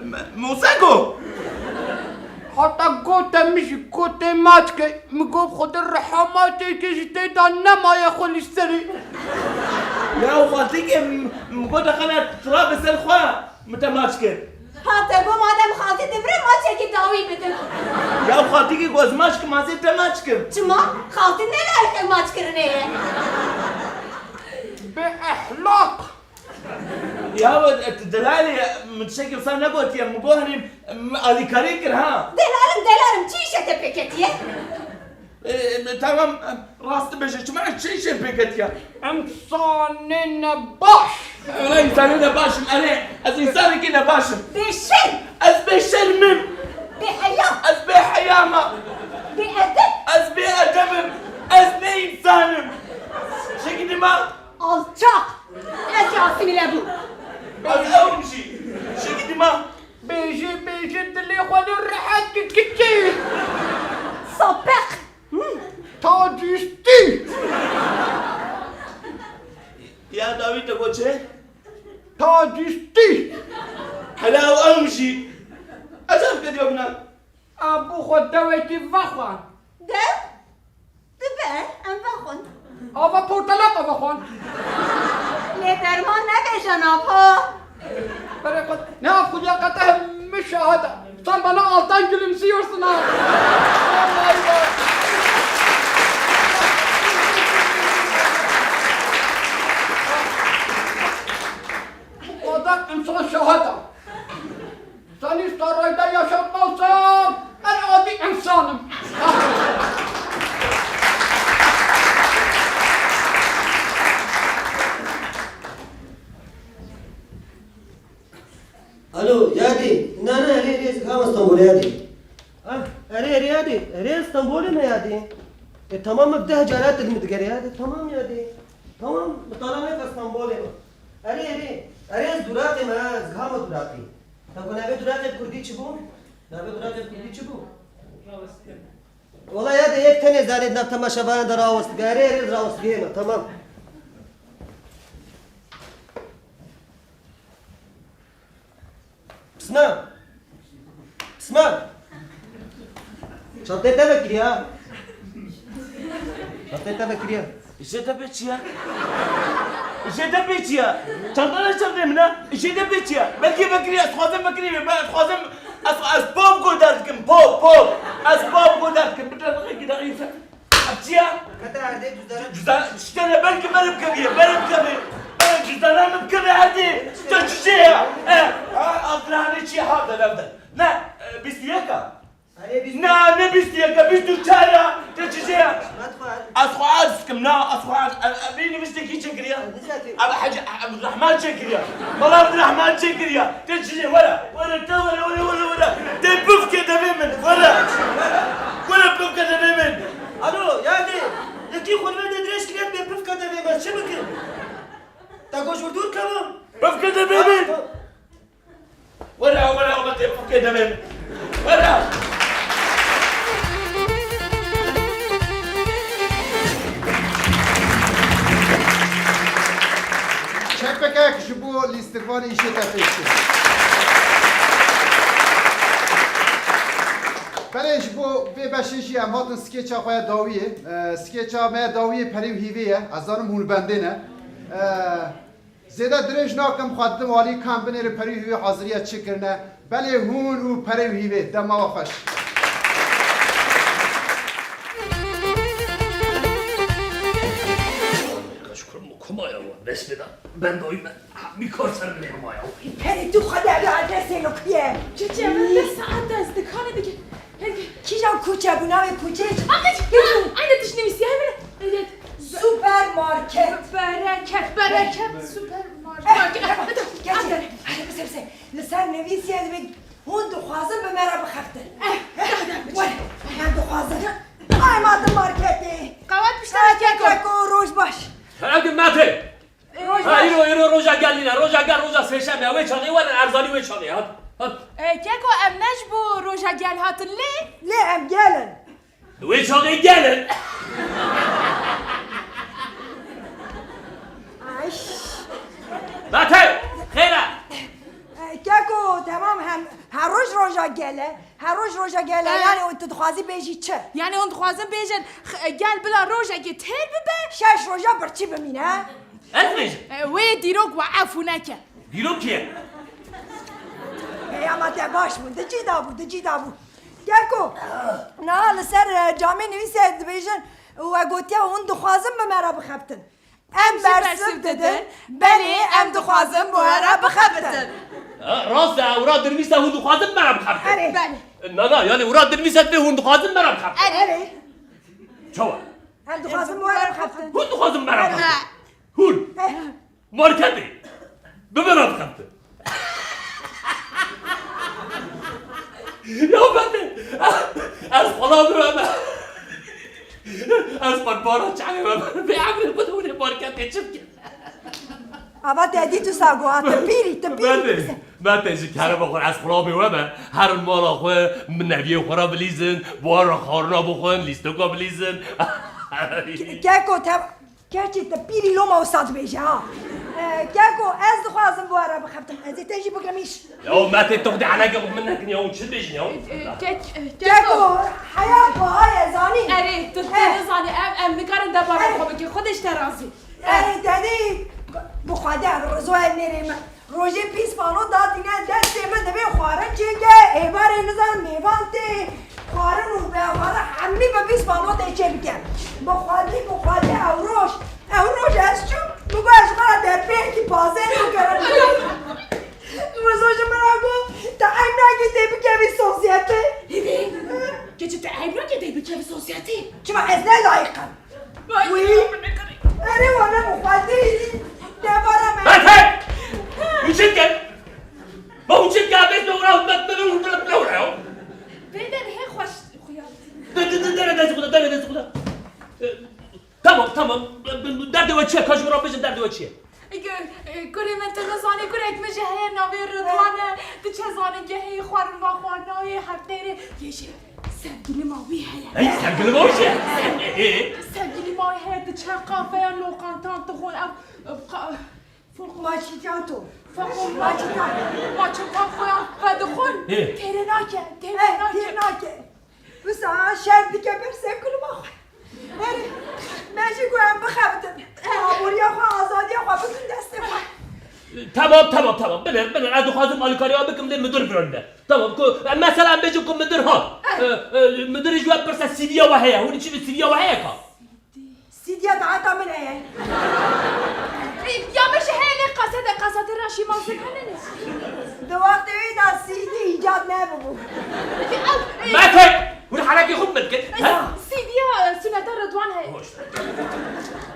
M-, Mûse got. Heta gote min jî gotê maç ke. Min got, Xwedê rehametê ke jî tê de nemaye xwe li serê. Ya xaltîkê, m-, min got, xele turabe ser xwe. Min te maç kir. Ha, te got madem xaltî dimire maçekî dawî bidim. Ya xaltîkî ku ez maç kim, ez ê te maç kim. Çima? Xaltî ne layiqê maç kirinê ye. Bê ehlaq. Ya we, e, tu delalî, min tiştekî wisa negotiye, min got herî, min alîkarî kir ha. Delalim, delalim, çi îşe te pê ketiye? E, tamam, e, rast dibêje, çima ez çi îşê pê ketiya? Em sanê nebaş. Wela însanê nebaş im, erê, ez însanekî nebaş im. Bêşerm. Ez bêşerm im. Bêheya. Ez bêheya me. Bêedeb. Ez bêedeb im. Ez ne însan im. Şekî dima. Alçak. Ez jî asîmîle bûm. Ez ew im jî. Şekî dima. Bêjê, bêjê dilê xwe lê rehet kir, kiçê. Sapeq. Tacîstî. Ya dawî te got çi? Tacîstî. Hela ew em jî. Ez ev kediya bina. A, bo xwe dewekî vexwe. Dew? Dibe, em vexwin. Ava portelaka vexwin. Lê derman nebêje nav ha. Berê xwe, ne av xudiya qete min şahid e. Sen bana alttan gülümsüyorsun ha. Vallahi bak. Bu kadar insan şahid e. Seni sarayda yaşatmazsam en adi insanım. Yadê, erê Stenbolê me yadê. E, tamam, me bi deh cara te min digere yadê. Tamam yadê. Tamam, mitala neke Stenbolê me. Erê, erê. Erê, ez duraqê me, ez giha me duraqê. Te ku navê duraqê bi kurdî çi bû? Navê duraqê bi kurdî çi bû? Wela yadê, yek tenê zanê di nav temaşevayan de rawest dike. Erê, erê, rawest dike me, tamam. Pisman! Pisman! Çanteyê te vekiriya. Çanteyê te vekiriya. Jê te pê çi ye? Jê te pê çi ye? Çantana çanteyê min e. Jê te pê çi ye? Belkî vekiriya, ez dixwazim vekirî bê. Ben ez dixwazim, ez, ez pop guhdar dikim. Pop, pop. Ez pop guhdar dikim. Bi te rexekî daxî ser. Ev çi ye? Kete erdê cüzdana. Cüzdan, tiştene belkî bere bikevî, bere bikevî. Bere cüzdana min bikevî erdê. Te çi şey ye? E, ha, Abdurrahmanê çi ye? Ha, de, de, de. Ne, e, bîst û yek e. Erê, bîst. Na, ne bîst û yek e, bîst û çar e. Te çi şey ye? Hikmet xwe. Ez xwe ez dikim, na, ez xwe ez. E, e, vê nivîştekî çêkiriye? Ev Hecî Abdurrahman çêkiriye. Bala Abdurrahman çêkiriye. Te çi şey? Were, were, te were, were, were, were. Te pifke devê min, were. Were pifke devê min. Alo, yadê, yekî xwe li vê de dirêj kiriye, bê pifka devê me, çi bikin? Te goş wir dûr kevim. Pifka devê min. Were, were, were, te pifka devê min. Were. Çepekek ji bo lîstikvanê îşê te pêşkêş. Belê ji bo vê beşê jî em hatin skêça xwe ya dawiyê. E, skêça me ya dawiyê perê û hîvê ye. Ez zanim hûn bendê ne. E, zêde dirêj nakim, xwe didim alî, ka em binêrin perê û hîvê haziriya çi kirine. Belê hûn û perê û hîvê. Dema we xweş. Kaç kurum mu kumaya wa? Besmeda. Ben doyum ben. Ha, bir korsan bile kumaya. Perê tu xwe de bi adresê li ku ye? Çiçe, min deh saet ez dikanê dike. Hadi. Kîjan kuçe bû, navê kuçê çi? Anne, anne tişt nivîsiye min. Evet. Supermarket. Bereket, bereket, supermarket. Eh, tamam, geç. Hadi, hadi, bize, bize. Li ser nivîsiye dibê, hûn dixwazin bi me re bixebtin. Eh, eh, were, em dixwazin. Ay, ma di marketê. Qewet pişta keko. Keko, roj baş. Hadi, Mete. Roj Ha, baş. îro, îro roja gel nîne. Roja gel, roja sêşemê ye. Wê çaxê werin, erzanî wê çaxê. Hadi, hadi. E, keko, em ne ji bo roja gel hatin lê? Lê em gel in. Wê çaxê gel in. Ay. Mete, xêr e? E, keko, temam hem her roj roja gel e. Her roj roja gel e. E. Yani o tu dixwazî bêjî çi? Yani hûn dixwazin bêjin, x-, e, gel bila rojekê têr bibe. Şeş roja birçî bimîne. Ez bêjim. E, wê dîrok we efû neke. Dîrok kê? Hey, ama te baş bû. Di cî de bû, di cî de bû. Keko, niha li ser, e, camê nivîse dibêjin, we gotiye hûn dixwazin bi me re bixebtin. Em bersiv didin, belê em dixwazin bi we re bixebitin. Ha, rast e, wira dinivîse hûn dixwazin bi me re bixebitin. Erê. Belê. Na, na, yani wira dinivîse dibê hûn dixwazin bi me re bixebitin. Erê. Çawa? Em dixwazin bi we re bixebitin. Hûn dixwazin bi me re bixebitin. Erê. Hûn. Eh. Marketê. Bi me re bixebitin. Ya Mete, ez xwela bibeme. Ez xwe para çavê me bibim. Vê emrê xwe de hûn ê marketê çi bikin? Ava te dît wisa got, tu pîrî, tu pîrî. Mete, Mete ji kerema xwe ez xwela bê we me. Herin mala xwe, min neviyê xwe re bilîzin, bi wan re xwarina bixwin, lîstoka bilîzin. Ke-, keko te Gerçi te pîrî loma wisa dibêje ha. E, keko, ez dixwazim bi we re bixebtim. Ez ê te jî bigirim îş. Ya Mete, tu xwedî eneke xwe min nekin ya, hûn çi dibêjin ya? E, e, kek-, e, keko. Keko, heya ku, ha, ez zanî. Erê, tu, tu nizanî, em, em nikarin debara xwe bikin. Xwedê ji te razî. Erê, te dî, bi Xwedê, rizoyê nêrê min. Rojê pîspano datîne destê min, divê xwarin çêke, êvarê nizan mêvan tê, xwarin û bêxwarin hemî bi pîspano tê çêbike. Bi Xwedê, bi Xwedê ew roj, ew roj ez çûm, min got ez ji xwe re derpêkî pazê nû kirim. Ji min re got, te eyb nakî tê bikevî sosyete? Hîvî, keçî te eyb nakî tê bikevî sosyete? Çima ez ne layîq im? Wî? Erê wane bi Xwedê debara me. Hete! Hûn çi dikin? Ma hûn çi dikin? Bes lewra hûn me, me, hûn me lewra ya. Vê derê hê xweş xuya. Destê xwe de, dane destê xwe de. E, tamam, tamam. Derdê we çi ye? Ka ji min re bijin, derdê we çi ye? Kurê min, tu nizanî, kurek min jî heye, navê Ridwan e. Diçe zanîngehê, xwarin va xwarinayê, her têrê. Yê jî sevgilîma wî heye. Hey, sevgilîma wî çi ye? Ê, ê. Sevgilîma wî heye, diçe kafeyan, lokantan dixwin. Ev, ev qa-, Macitato. Macitato. Maço xwe ya vedixwin. Ê. Têrê nake, têrê nake. Têrê nake. Wisa şer dike ber sevgilîma xwe. Erê, me jî got em bixebitin. Aboriya xwe, azadiya xwe bikin destê xwe. Tamam, tamam, tamam. Binêr, binêr. Ez dixwazim alîkariya we bikim lê midir virandine. Tamam, ku, e, mesela em bêjin ku midir hat. E, e, midirê ji we pirse C V'ya we heye. Hûn çi li C V'ya we heye ka? C D'ya dayika min heye. Ya min jî heye lê qasete, qasete ra şî mazin hene ne? Di wextê wê de C D îcad nebibû. Mete! Hûn herekê xwe bi min dikin. Ha? C D'ya, e, Suneta Ridwan heye. Hoş.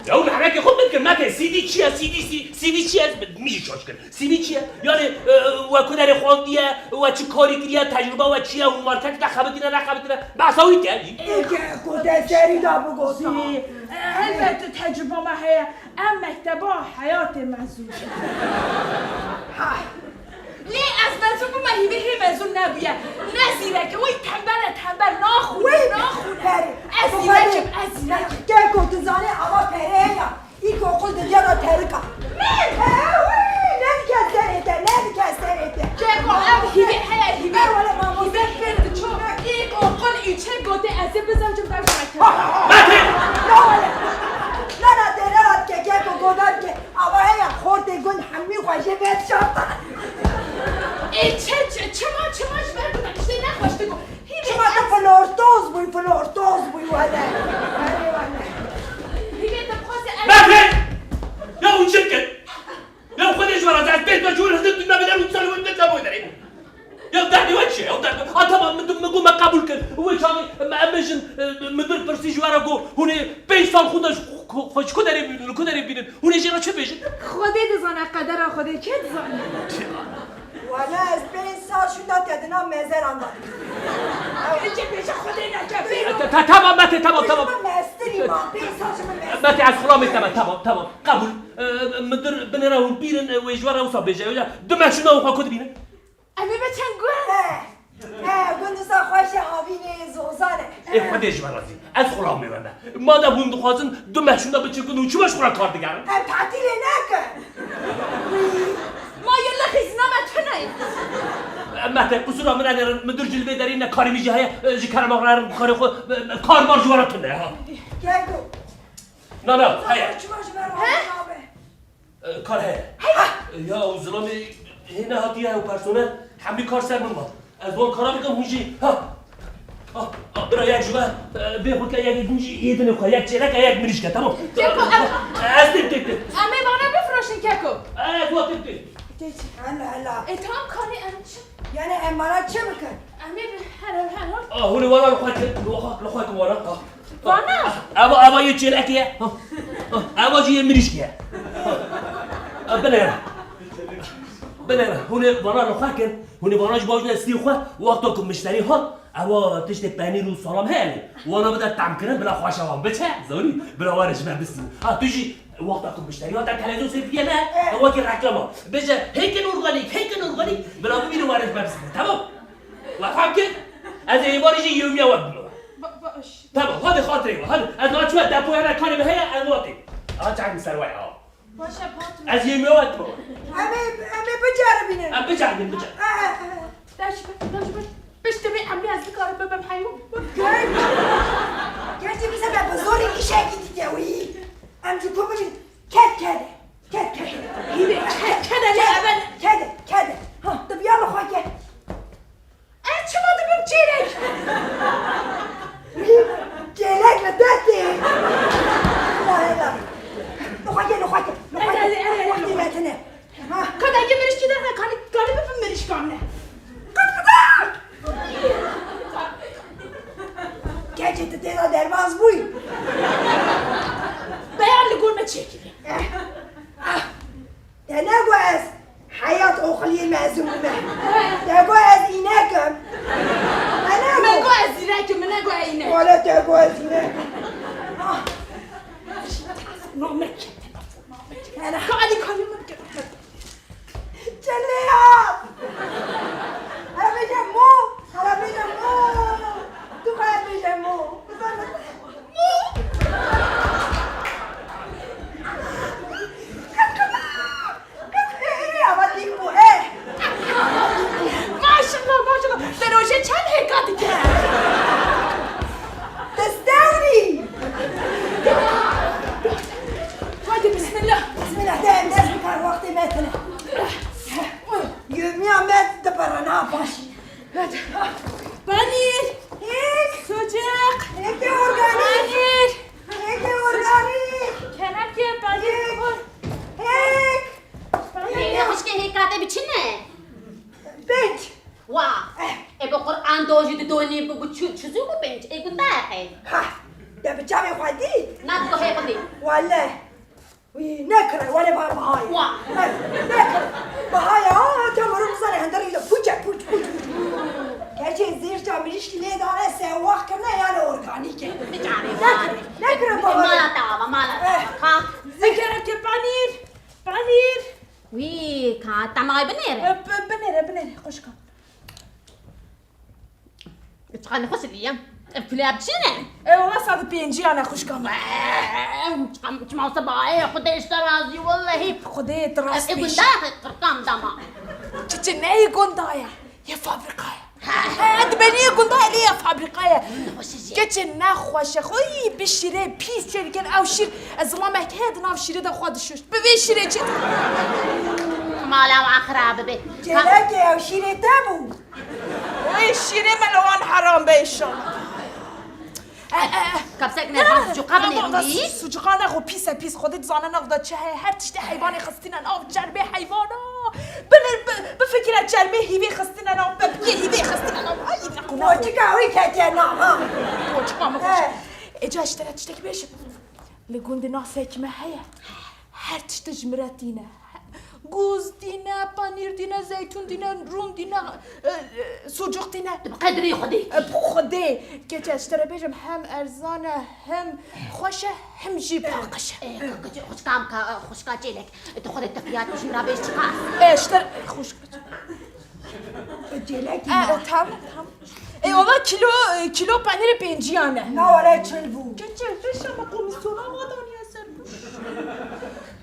Ya hûn herekê xwe bi min dikin. Mete, C D çi ye? C D, C-, C D çi ye? Min jî şaş kir. C V çi ye? Yani, e, we ku derê xwendiye, we çi karî kiriye, tecrûba we çi ye, hûn marketê de xebitîne, nexebitîne, behsa wî ke. Ê ke ku te serî de bigota. Helbet tecrûba me heye. Em mekteba heyatê mezûn. Hay. Lê ez mezûn bûme, hîvê hê mezûn nebûye. Ne zîrek e, wî tembel e, tembel, naxwîne, naxwîne. Perê. Ez zîrek im, ez zîrek im. Keko, tu zanî ava perê heye. Îlkokul di diyara terika. Min? He, wî, ne dike serê te, ne dike serê te. Keko, ev hîvê heye, hîvê. Ne wele mamoste. Hîvê pêr diço. Îlkokul üçe gote ez ê bizancim dersime. Mete! Ne wele. Na, na, te ne hat ke, keko, godan ke. Ava heye, xortê gund hemî xwe jê vedişarta. Ê, çi, çi, çima, çima ji ber bû, tiştê nexweş digo. Çima tu flortoz bûyî, flortoz bûyî wele. Wele, wele. Hîvê dixwaze ev Mete! Ya hûn çi dikin? Ya Xwedê ji we razî, ez pênc me ji wir hizir dû me bidar û sal win dît nabo derê. Ya derdê we çi ye? Ya derdê, ha tamam, min, min got me qebûl kir. Wê çaxê me, em bêjin, e, midir pirsî ji we re got, hûn ê pênc sal xwe de ji xwe, xwe ji ku derê bînin, li ku derê bînin? Hûn ê jê re çi bêjin? Xwedê dizane, qedera Xwedê kê dizane? Wele ez pênc sal şûnda te di nav mezeran de dikim. Ê, bêje Xwedê neke, bêro. Ta-, ta-, tamam Mete, tamam, tamam. Mestirî ma, pênc sal ji min mestirî. Mete, ez xulamê te me, tamam, tamam. Qebûl. E, midir binêre hûn bînin, e, wê ji we re wisa bêje. Wê du meh şûnda hûn xwe ku dibînin? Em ê biçin gund. He. He, gund wisa xweş e, havînê zozan e. Ê Xwedê ji we razî. Ez xulamê we me. Madem hûn dixwazin du meh şûnda biçin gund, hûn çima ji xwe re kar digerin? Em tatîlê nekin. Wî. Ma yê li xîzna me tune ye. Mete, qusura min enêrin, midir jî li vê derê ne karê min jî heye, ji kerema re herin karê xwe, karmar ji we re tune ye, ha. Keko. Na, na, heye. Çima ji me re He? nabe? E, kar heye. Heye. E, ya, ew zilamê hê nehatiye, ew personel hemî kar ser min va. Ez wan kara bikim, hûn jî, ha. Ha, ha, bira yek ji we, e, vê xwe ke yek din jî ê dinê xwe, yek çêlek e, yek mirîşk e, tamam? Keko, em Ez têk, têk, têk. Em ê vana bifroşin Keko. Ez wa têk, têk. Hela, hela. E, tam kanê em çi? Yani em vana çi bikin? Em ê bi-, her, her, her. Ah, hûn ê wana li xwe kin, li xwe, li xwe kin wana. Ah. Vana? Eva, eva yê çêlekê ye. Ha, ha, eva jî yê mirîşkê ye. Ha. Ha, binêre. Binêre. Hûn ê vana li xwe kin. Hûn ê vana ji baş destî xwe. Wexta ku mişterî hat, eva tiştê penîr û salam heye lê. Wana bide temkirin, bila xweşa wan biçe. Zanî, bila were ji me bistînin. Ha, tu jî wexta ku mişterî hate televîzyon sêr diye ne? Eh. Wekî reklama. Bêje, hêkin organîk, hêkin organîk. Bila bibînin were ji me bistînin. Tamam? We fam kir? Ez ê êvarî jî yewmiya we bime. Ba-, baş. Tamam, hadi xatirê we, hadi. Ez naçûya depoya me karê min heye, ez watê. Aha çavê min ser we ya. Baş e, patron. Ez yê me we dime. Em ê, em ê biceribînin. Em biceribînin, bicer. Eh, eh, eh. Daş be, daş be. Piştî vê emrê ez dikarim bibim heywan. Gel. Gerçi bize be bi zorê îşekî dike wî. Em ji ku bibînin. Ked, kede. Ked, kede. Hîvê, ked, kede, ne, kede, kede. Ha, tu biya li xwe ked. Ez çima dibim çêlek? Çêlek li te tê. La hela. Li xwe ke, li xwe ke, li xwe ke. Erê, erê, erê, erê. Wextî me tune. Ha. Ka dengê mirişkî derxe, kanî, kanî bibim mirişkan ne. Qıt qıt. Keçê tu têna derbas bûyî. Beyan li gor me çêkiriye. Eh. Ah. Te negot ez heyat oxiliyê mezin bûme. Te got ez înek im. Me Min got ez zîrek im, min negot eyne. Wele te got ez zîrek im. Ah. Namek. Hele. Ka Elî kalê min bike. Çelê ya. Hele bêje mo. Hele bêje mo. Tu hele bêje mo. Mo. Maşallah, maşallah. Te rojê çend hêka dike? Te stewrî. Haydi bismillah. Bismillah, de em dest bikar, wextê me tune. Yevmiya me dipere, na paş. Panîr. Hêk. Sucuk. Hêkê organîk. Panîr. Hêkê organîk. Kenekê panîr. Hêk. Hêk. Ê xwişkê hêka te bi çi ne? Pênc. Wa. E bi Quran do jî di donî bi, bi çi, çi zû bi pênc. Ê gunda xey. Ha. De bi çavê xwe dî? Na, tu hê xwe dî. Wele. Wî nekire, wele ba bihayê. Wa. E, nekire. Bihayê, ha, ha, te mirin bizane, henderî de puçe, puç, puç, puç. Gerçi zêrça mirîşkî lê dane, se wax kirine, yani organîk e. Nekire, nekire bihayê. Mala te ava, mala te ava. Eh. Ka. Zikereke panîr. Panîr. Wî, ka temay binêre. E, bi-, binêre, binêre, xwişka. Çiqa nexweş diye. Ev kule bi çi ne? E, wala sed û pêncî ya ne xwişka min. Çiqa, çima wisa bayê, Xwedê ji te razî, wellehî. Xwedê tu rast bêjî. Ev gunda qirqam dama. Çiçi ne yê gunda ye? Yê fabrîka ye. He, dibenî yê gunda ye, lê yê fabrîka ye. Nexweş e jî. Keçê nexweş e, xwe yî bi şîrê pîs çêdikin, ew şîr, e, zilamek heye di nav şîrê de xwe dişuşt. Bi vê şîrê çê. Mala wan xirab bibe. Cêlekê ew şîrê te bû. Wê şîrê me li wan heram be înşallah. E, e, e. Kapsek ne, van sucuqa binêrin wî. Sucuqa ne xwe pîs e, pîs. Xwedê dizane nav de çi heye. Her tiştê heyvanê xistîne nav çerbê heyvana. Binir, bi, bifikire çerbê hîvê xistîne nav, pepikê hîvê xistîne nav. Ay, ne xwe. Poçika wî ketiye nav, ha. Poçika me xweş. He. Ê, ca ji te re tiştekî bêjim. Li gundê nasekî me heye. Her tişt ji min re tîne. Goz tîne, panîr tîne, zeytûn tîne, rûn tîne, e, e, sucuk tîne. Tu bi qedrê Xwedê. E, bi Xwedê. Keçe, ji te re bêjim, hem erzan e, hem xweş e, hem jî paqij e. E, e, xwişkam ka, e, xwişka çêlek. Tu Xwedê te fiyat ji min re bêj çiqas. E, ji te re, xwişka çêlek. Cêlekî E, ma. E, tamam, tamam. E, wala kilo, e, kilo penîrê pênciyan e. Na wele çil bû. Keçe, reşa me komîsyona me daniye ser.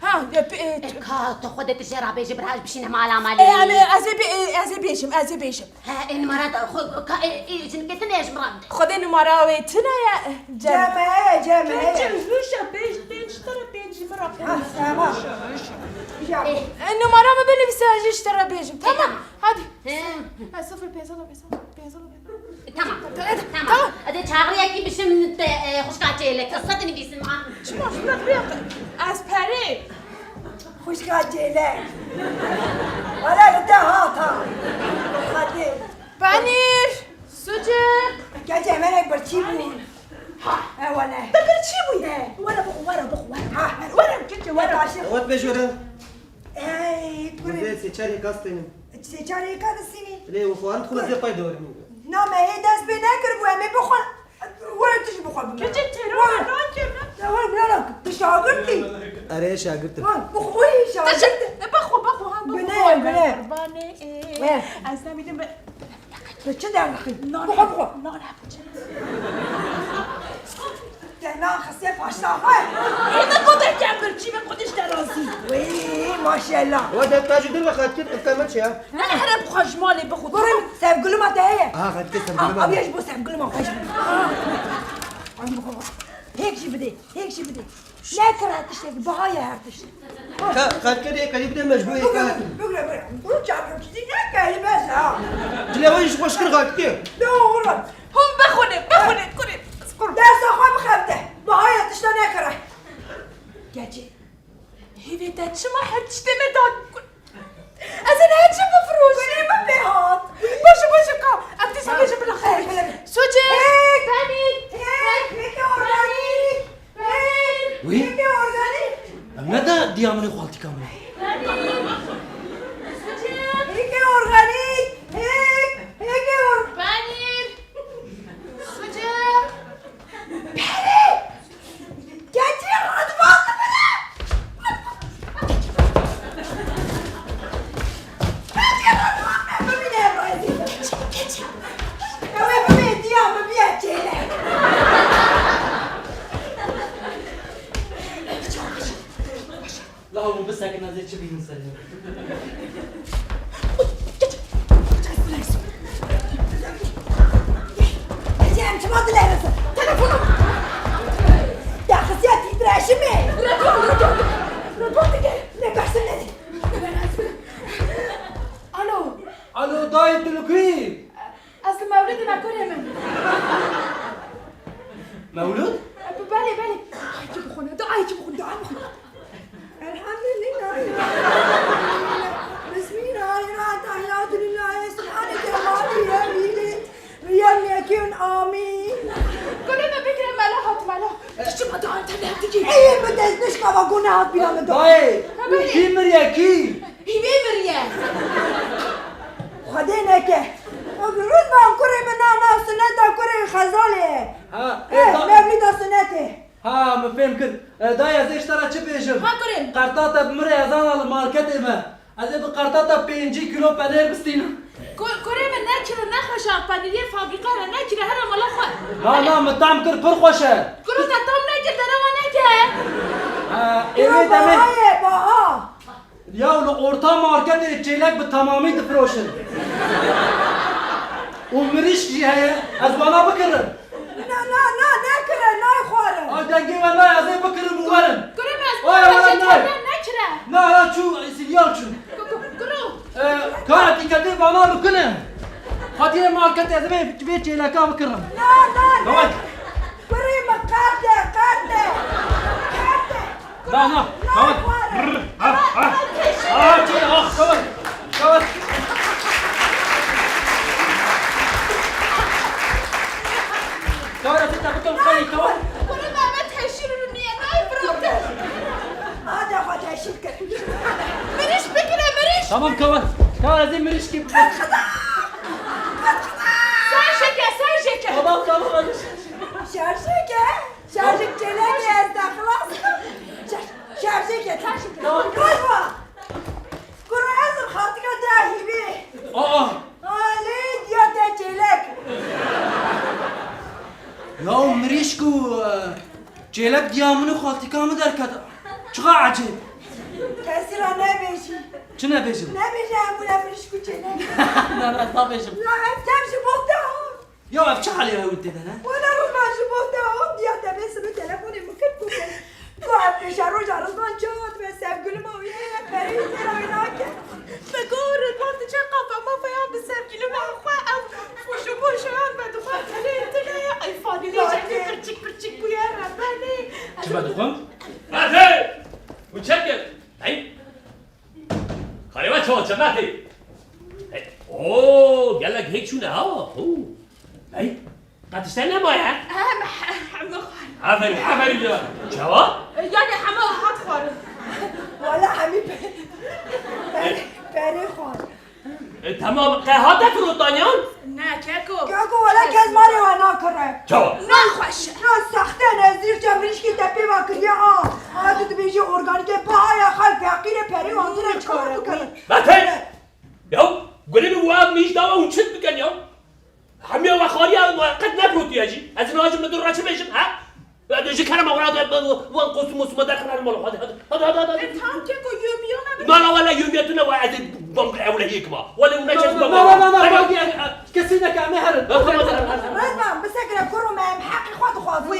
Ha, e, pe-, e, E, ka tu Xwedê tu jê re bêjî, bira, ez bişîne mala me E, lê. em, e, ez ê bê-, e, ez ê bêjim, ez ê bêjim. He, e, numara da xwe, ka, e, e, jinikê tune ji min re bide. Xwedê numara wê tune ye, e, Cem. Cem, e, Cem, e. Keçe, reşa pênc, pênc, ji te re pênc ji min re pênc. Ha, tamam. Reşa, reşa. Ya. E. E, numara me binivîse, ez jî ji te re bêjim. E, tamam. Tamam. Hadi. He. Ha, sifir pênc sed û pênc sed, pênc sed û pênc sed. Tamam. Tamam. Tamam. Hadi çaxiriyekî bişim te, e, xwişka çêlek. Qisa dinivîsim an. Çima, çima, çima? Ez perê. Xwişka çêlek. Wele li te hat ha. Hadi. Panîr, sucuk. Keçe, hemenek birçî bû. Ha. E, wele. Te birçî bû. E. Were bixwe, were bixwe, were. Ha. Were, keçe, were. Taşî. Ewet bêjore. Ey, kurê. Sê çarê kas tênim. Sê çarê kas tênim. Lê û xwarin xwe zê pay dewrim. Na me hê dest pê nekiribû, em ê bixwe. Were tu jî bixwe bime. Keçê têro Were. Nakirine. Ya were bira nak. Tu şagirtî. Erê şagirtim. Were, bixwe şagirtî. Bixwe, bixwe, ha, bixwe. Bine, bine. Qurbanê, ê. He. Ez nemîdim be. Tu çi derxî? Bixwe, bixwe. Nan hep. Te naxisiye paşta xwe. Ê, me gote ke birçî me, Xwedê ji te razî. Wê, maşallah. Wa de tacî dir ve xatkir, qirka me çi ya? Ne here bixwe ji malê bixwe. Gurim, sevgilima te heye. Ha, xatkir sevgilima. Abi ji bo sevgilima xwe ji bo. Hêk jî bidê, hêk jî bidê. Nekire tiştekî, biha ye her tişt. Ka, xatkir ê, karî bide me ji bo ê ka. Bigre, bigre. Dur çarpı kişi ne kayı ben ha. Dilê we ji xweş kir xatkir. Ne oğlum. Hûn bixwine, bixwine, kurê. Dersa xwe bixebite. Biha ye tişta nekire. Geçî. Hêvê te çima her tiştê me da? Ez ê niha çi bifirojim? Gulê min pê hat. Baş e, baş e, ka. Em dîsa bêjin bila xêr. Sucê. Hêk. Penîr. Hêk. Hêkê organîk. Hêk. Wî? Hêkê organîk. Em ne da diya min ê xaltîka min. Penîr. Sucê. Hêkê organîk. Hêk. Hêkê or- Penîr. Çi bînin serê min? Ecem, çima dilerisin? Telefonum. Ya xisiya titreşimê. Reklam, reklam. Reklam dike. Ne bersin ne? Alo. Alo, dayê, tu li ku yî? Ez li mewlidê me kurê min. Mewlid? Belê, belê. Ay, çi bixwine, da, ay, çi bixwine, da, ay, bixwine. Elhamdülillah. Bismillahirrahmanirrahim. Subhaneke Rabbi ya mîlî. Riya nekîn, amîn. Gulê me bikire mela hat mela. Tu çima da internet dikî? Ey, bi dest nişka va gune hat bîra min da. Dayê, Ha, belê. Kî miriye, kî? Hîvê miriye. Xwedê neke. Rizvan kurê min, na, na, suneta kurê Xezalê ye. Ha, Eh, e, da- Mevlida sunetê. Ha, min fêm kir. E, dayê, ez ê ji te re çi bêjim? Ha, kurê min. Qerta te bi min re ez ana li marketê me. Ez ê bi qerta te pêncî kîlo penêr bistînim. Ku-, kurê min nekire, nexweş e, penîriyê fabrîka re nekire, here mala xwe. Na, na, min tam kir, pir xweş e. Kuro te tam nekir, derewa neke. Ha, ê wê demê. Baha ye, baha. Ya li orta marketê çêlek bi temamî difiroşin. Û mirîşk jî heye, ez wana bikirim. Na, na, na, nekire, nayxwarin. Ay, dengê we nayê, ez ê bikirim û werim. Kurê min, ez Ay, wala, nayê. Nekire. Na, na, çû, sîlyal çû. Ku-, ku-, kuro. E, ka etîketê vana li ku ne? Hatiye marketê, ez ê vê, vê çêleka bikirim. Na, na, na. Tamam. Kurê min, qerte, qerte. Qerte. Na, na, tamam. Brr, ha, ha. Ah, çi, ah, tamam. Tamam. Tamam, tamam, tamam, tamam. Kurê me, me teşhîr û niye nayê firotin. Hadi xwe teşhîr kir. Mirîş bikire, mirîş. Tamam, tamam. Tamam, ez ê mirîşkî. Ser jeke, ser jeke. Tamam, tamam, hadi. Şer jeke. Şarjik çêlekê ez te xilas kim. Şar-, şarjêkê, şarjêkê. Tamam. Galiba. Kuro ez im xaltika te hîvê. Aa! Alê diya te çêlek. Ya mirîşk û, e, çêlek diya min û xaltika min derket. Çiqa ecêb. Kesî ra nebêjî. Çi nebêjim? Nebêje em wile mirîşk û çêlek. Na, na, ez nabêjim. Ya ev tev ji bo te ha. Ya ev çi halê ew tê de ne? Wele Rizvan ji bo te hon diya te bê sibê telefonê min kir ku ku ev pêşeroja Rizvan çawa dibe sevgilima wî heye perê wî têra wê nake. Me got Rizvan tu çi qafa mafa ya bi sevgilima xwe ew foşo moşo yan me dixwe tenê tune ye ay fanîlê çekê pirçik pirçik bûye rebenê. Çi me dixwim? Hadi! Û çek gel. Hey! Karê we çawa çemetê? Hey, oo, gelek hêk çûne ha. Oo. Hey, qet tişte nemaye? Em, em, Aferîn, aferîn ya. Çawa? Yani hema hat xwarin. Wala hemî pe-, perê, perê xwar. E, tamam, qe hate firotan yan? Ne, keko. Keko, wele kes malê we nakire. Çawa? Nexweş e. Ya sexte ne, zîrçe mirîşkê te pê ve kiriye a. A tu dibêjî organîk e, bihaya xelk feqîrê perê wan tune çawa bikire? Bete! Ya, gulê min wa min îş dawa hûn çi dikin ya? Hemiya we xariya we qet nefirotiye jî. Ez nahajim li dur re çi bêjim, ha? Hadi ji kerema wala de, wan kostüm mostüma derxin, hadi mala, hadi, hadi, hadi, hadi, hadi. E, tamam, keko, yomiyana bir. Na, na, wala yomiya tune wa, ez ê bang ewlehiyê kima. Wala hûn neçe bang. Na, na, na, na, na, na, na, kesî neke, em ê herin. Ha, tamam, tamam, tamam. Rizvan, bisekine kuro me, em heqê xwe dixwazin. Wî.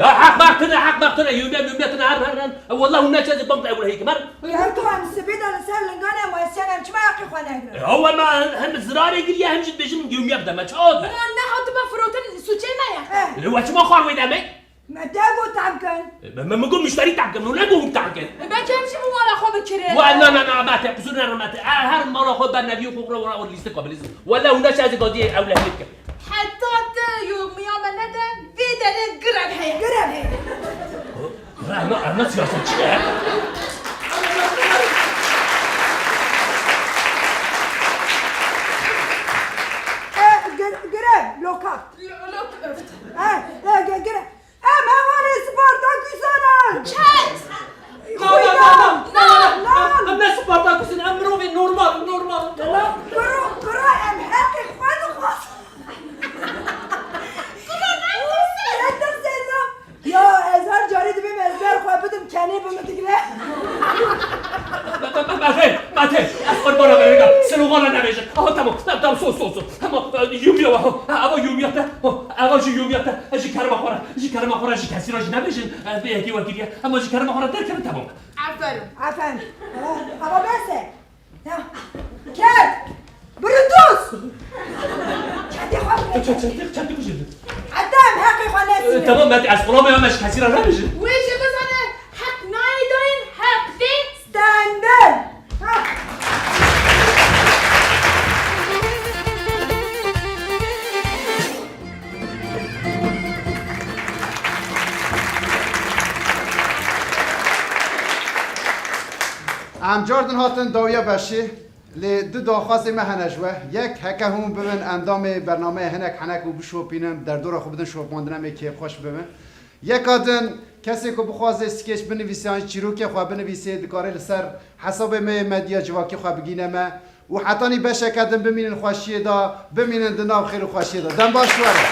Ya, heq mak tune, heq mak tune, yomiya, yomiya tune, her, her, her. Wala hûn neçe, ez ê bang ewlehiyê kim, her. Ya, tu em sibê de li ser lingan em, em çima heqê xwe negirin? Ya, we me hem, hem zirarê giriye, hem jî dibêjin yomiya bide me, çawa dibe? Wan nehatibe firotin, sûcê me ye. Eh. Lê we çima xwar wê demê? Me te got tam kin. E, me, me, me got muşterî tam kin, ne got hûn tam kin. E, belkî em jî bi mala xwe bikirin. Wa, na, na, na, me te, qusur ne, me te. E, her mala xwe berneviyê xwe re, re, re lîstik xwe bilîzin. Wele hûn neçe ez ê gadiyê ewlehiyê dikim. Heta te yomiya me nede, vê derê girev heye. Girev heye. Re, em, em ne siyasetçi ne? E, gir-, girev, lokap. Lo-, lokap. E, e, gi-, girev. Em hevalê Spartakûsan in! Çet! Na, na, na, na, na, na, na. Em ne Spartakûs in, em mirovên normal in, normal in. Na, kuro, kuro, em heqê xwe dixwazin. Kuro, ne tirse? Ne tirse, na. Ya, ez her carê dibêm ez ber xwe bidim, kenê bi min digre. Ate, ez qurbana vê rêka, slogana nebêjin. Aha, tamam, tamam, tamam, sos, sos, sos. Hema, e, yûmiya wa, ha, eva yûmiya te, ha, eva jî yûmiya te. Ez ji kerema xwe re, ji kerema xwe re ji kesî re jî nebêjin. Ez vê yekê we kiriye, hema ji kerema xwe re derkevin, tamam. Aferin. Aferin. Eva, eva bes e. Ya. Ked. Brutus. Kedê xwe bike. Çe-, çe-, çendî, çendî kujin. Edem, heqê xwe nesîne. E, tamam, ez, ez xulamê me ji kesî re nebêjin. Wê jî bizane, heq nayê dayên, heq dê stendan. Ha. Em car din hatin dawiya beşê, lê du daxwazê me hene ji we. Yek, heke hûn bibin endamê bernameyê hinek henek û bişopînin, derdora xwe bidin şopandine, em ê kêfxweş bibin. Yeka din, kesê ku bixwaze sketch binivîse yan çîrokê xwe binivîse, dikare li ser hesabê me yê medya civakî xwe bigîne me û hetanî beşeke din bimînin xweşiyê de, bimînin di nav xêr û xweşiyê de. Dem baş we re.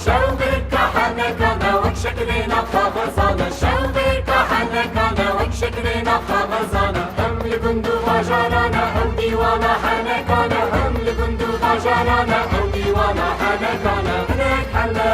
Şewqê kahenekane wek şeklê nav kaxezane, şewqê kahenekane wek şeklê nav kaxezane. Hem li gund û bajarane ew dîwana henekane, hem li gund û bajarane ew dîwana henekane. Hinek hele,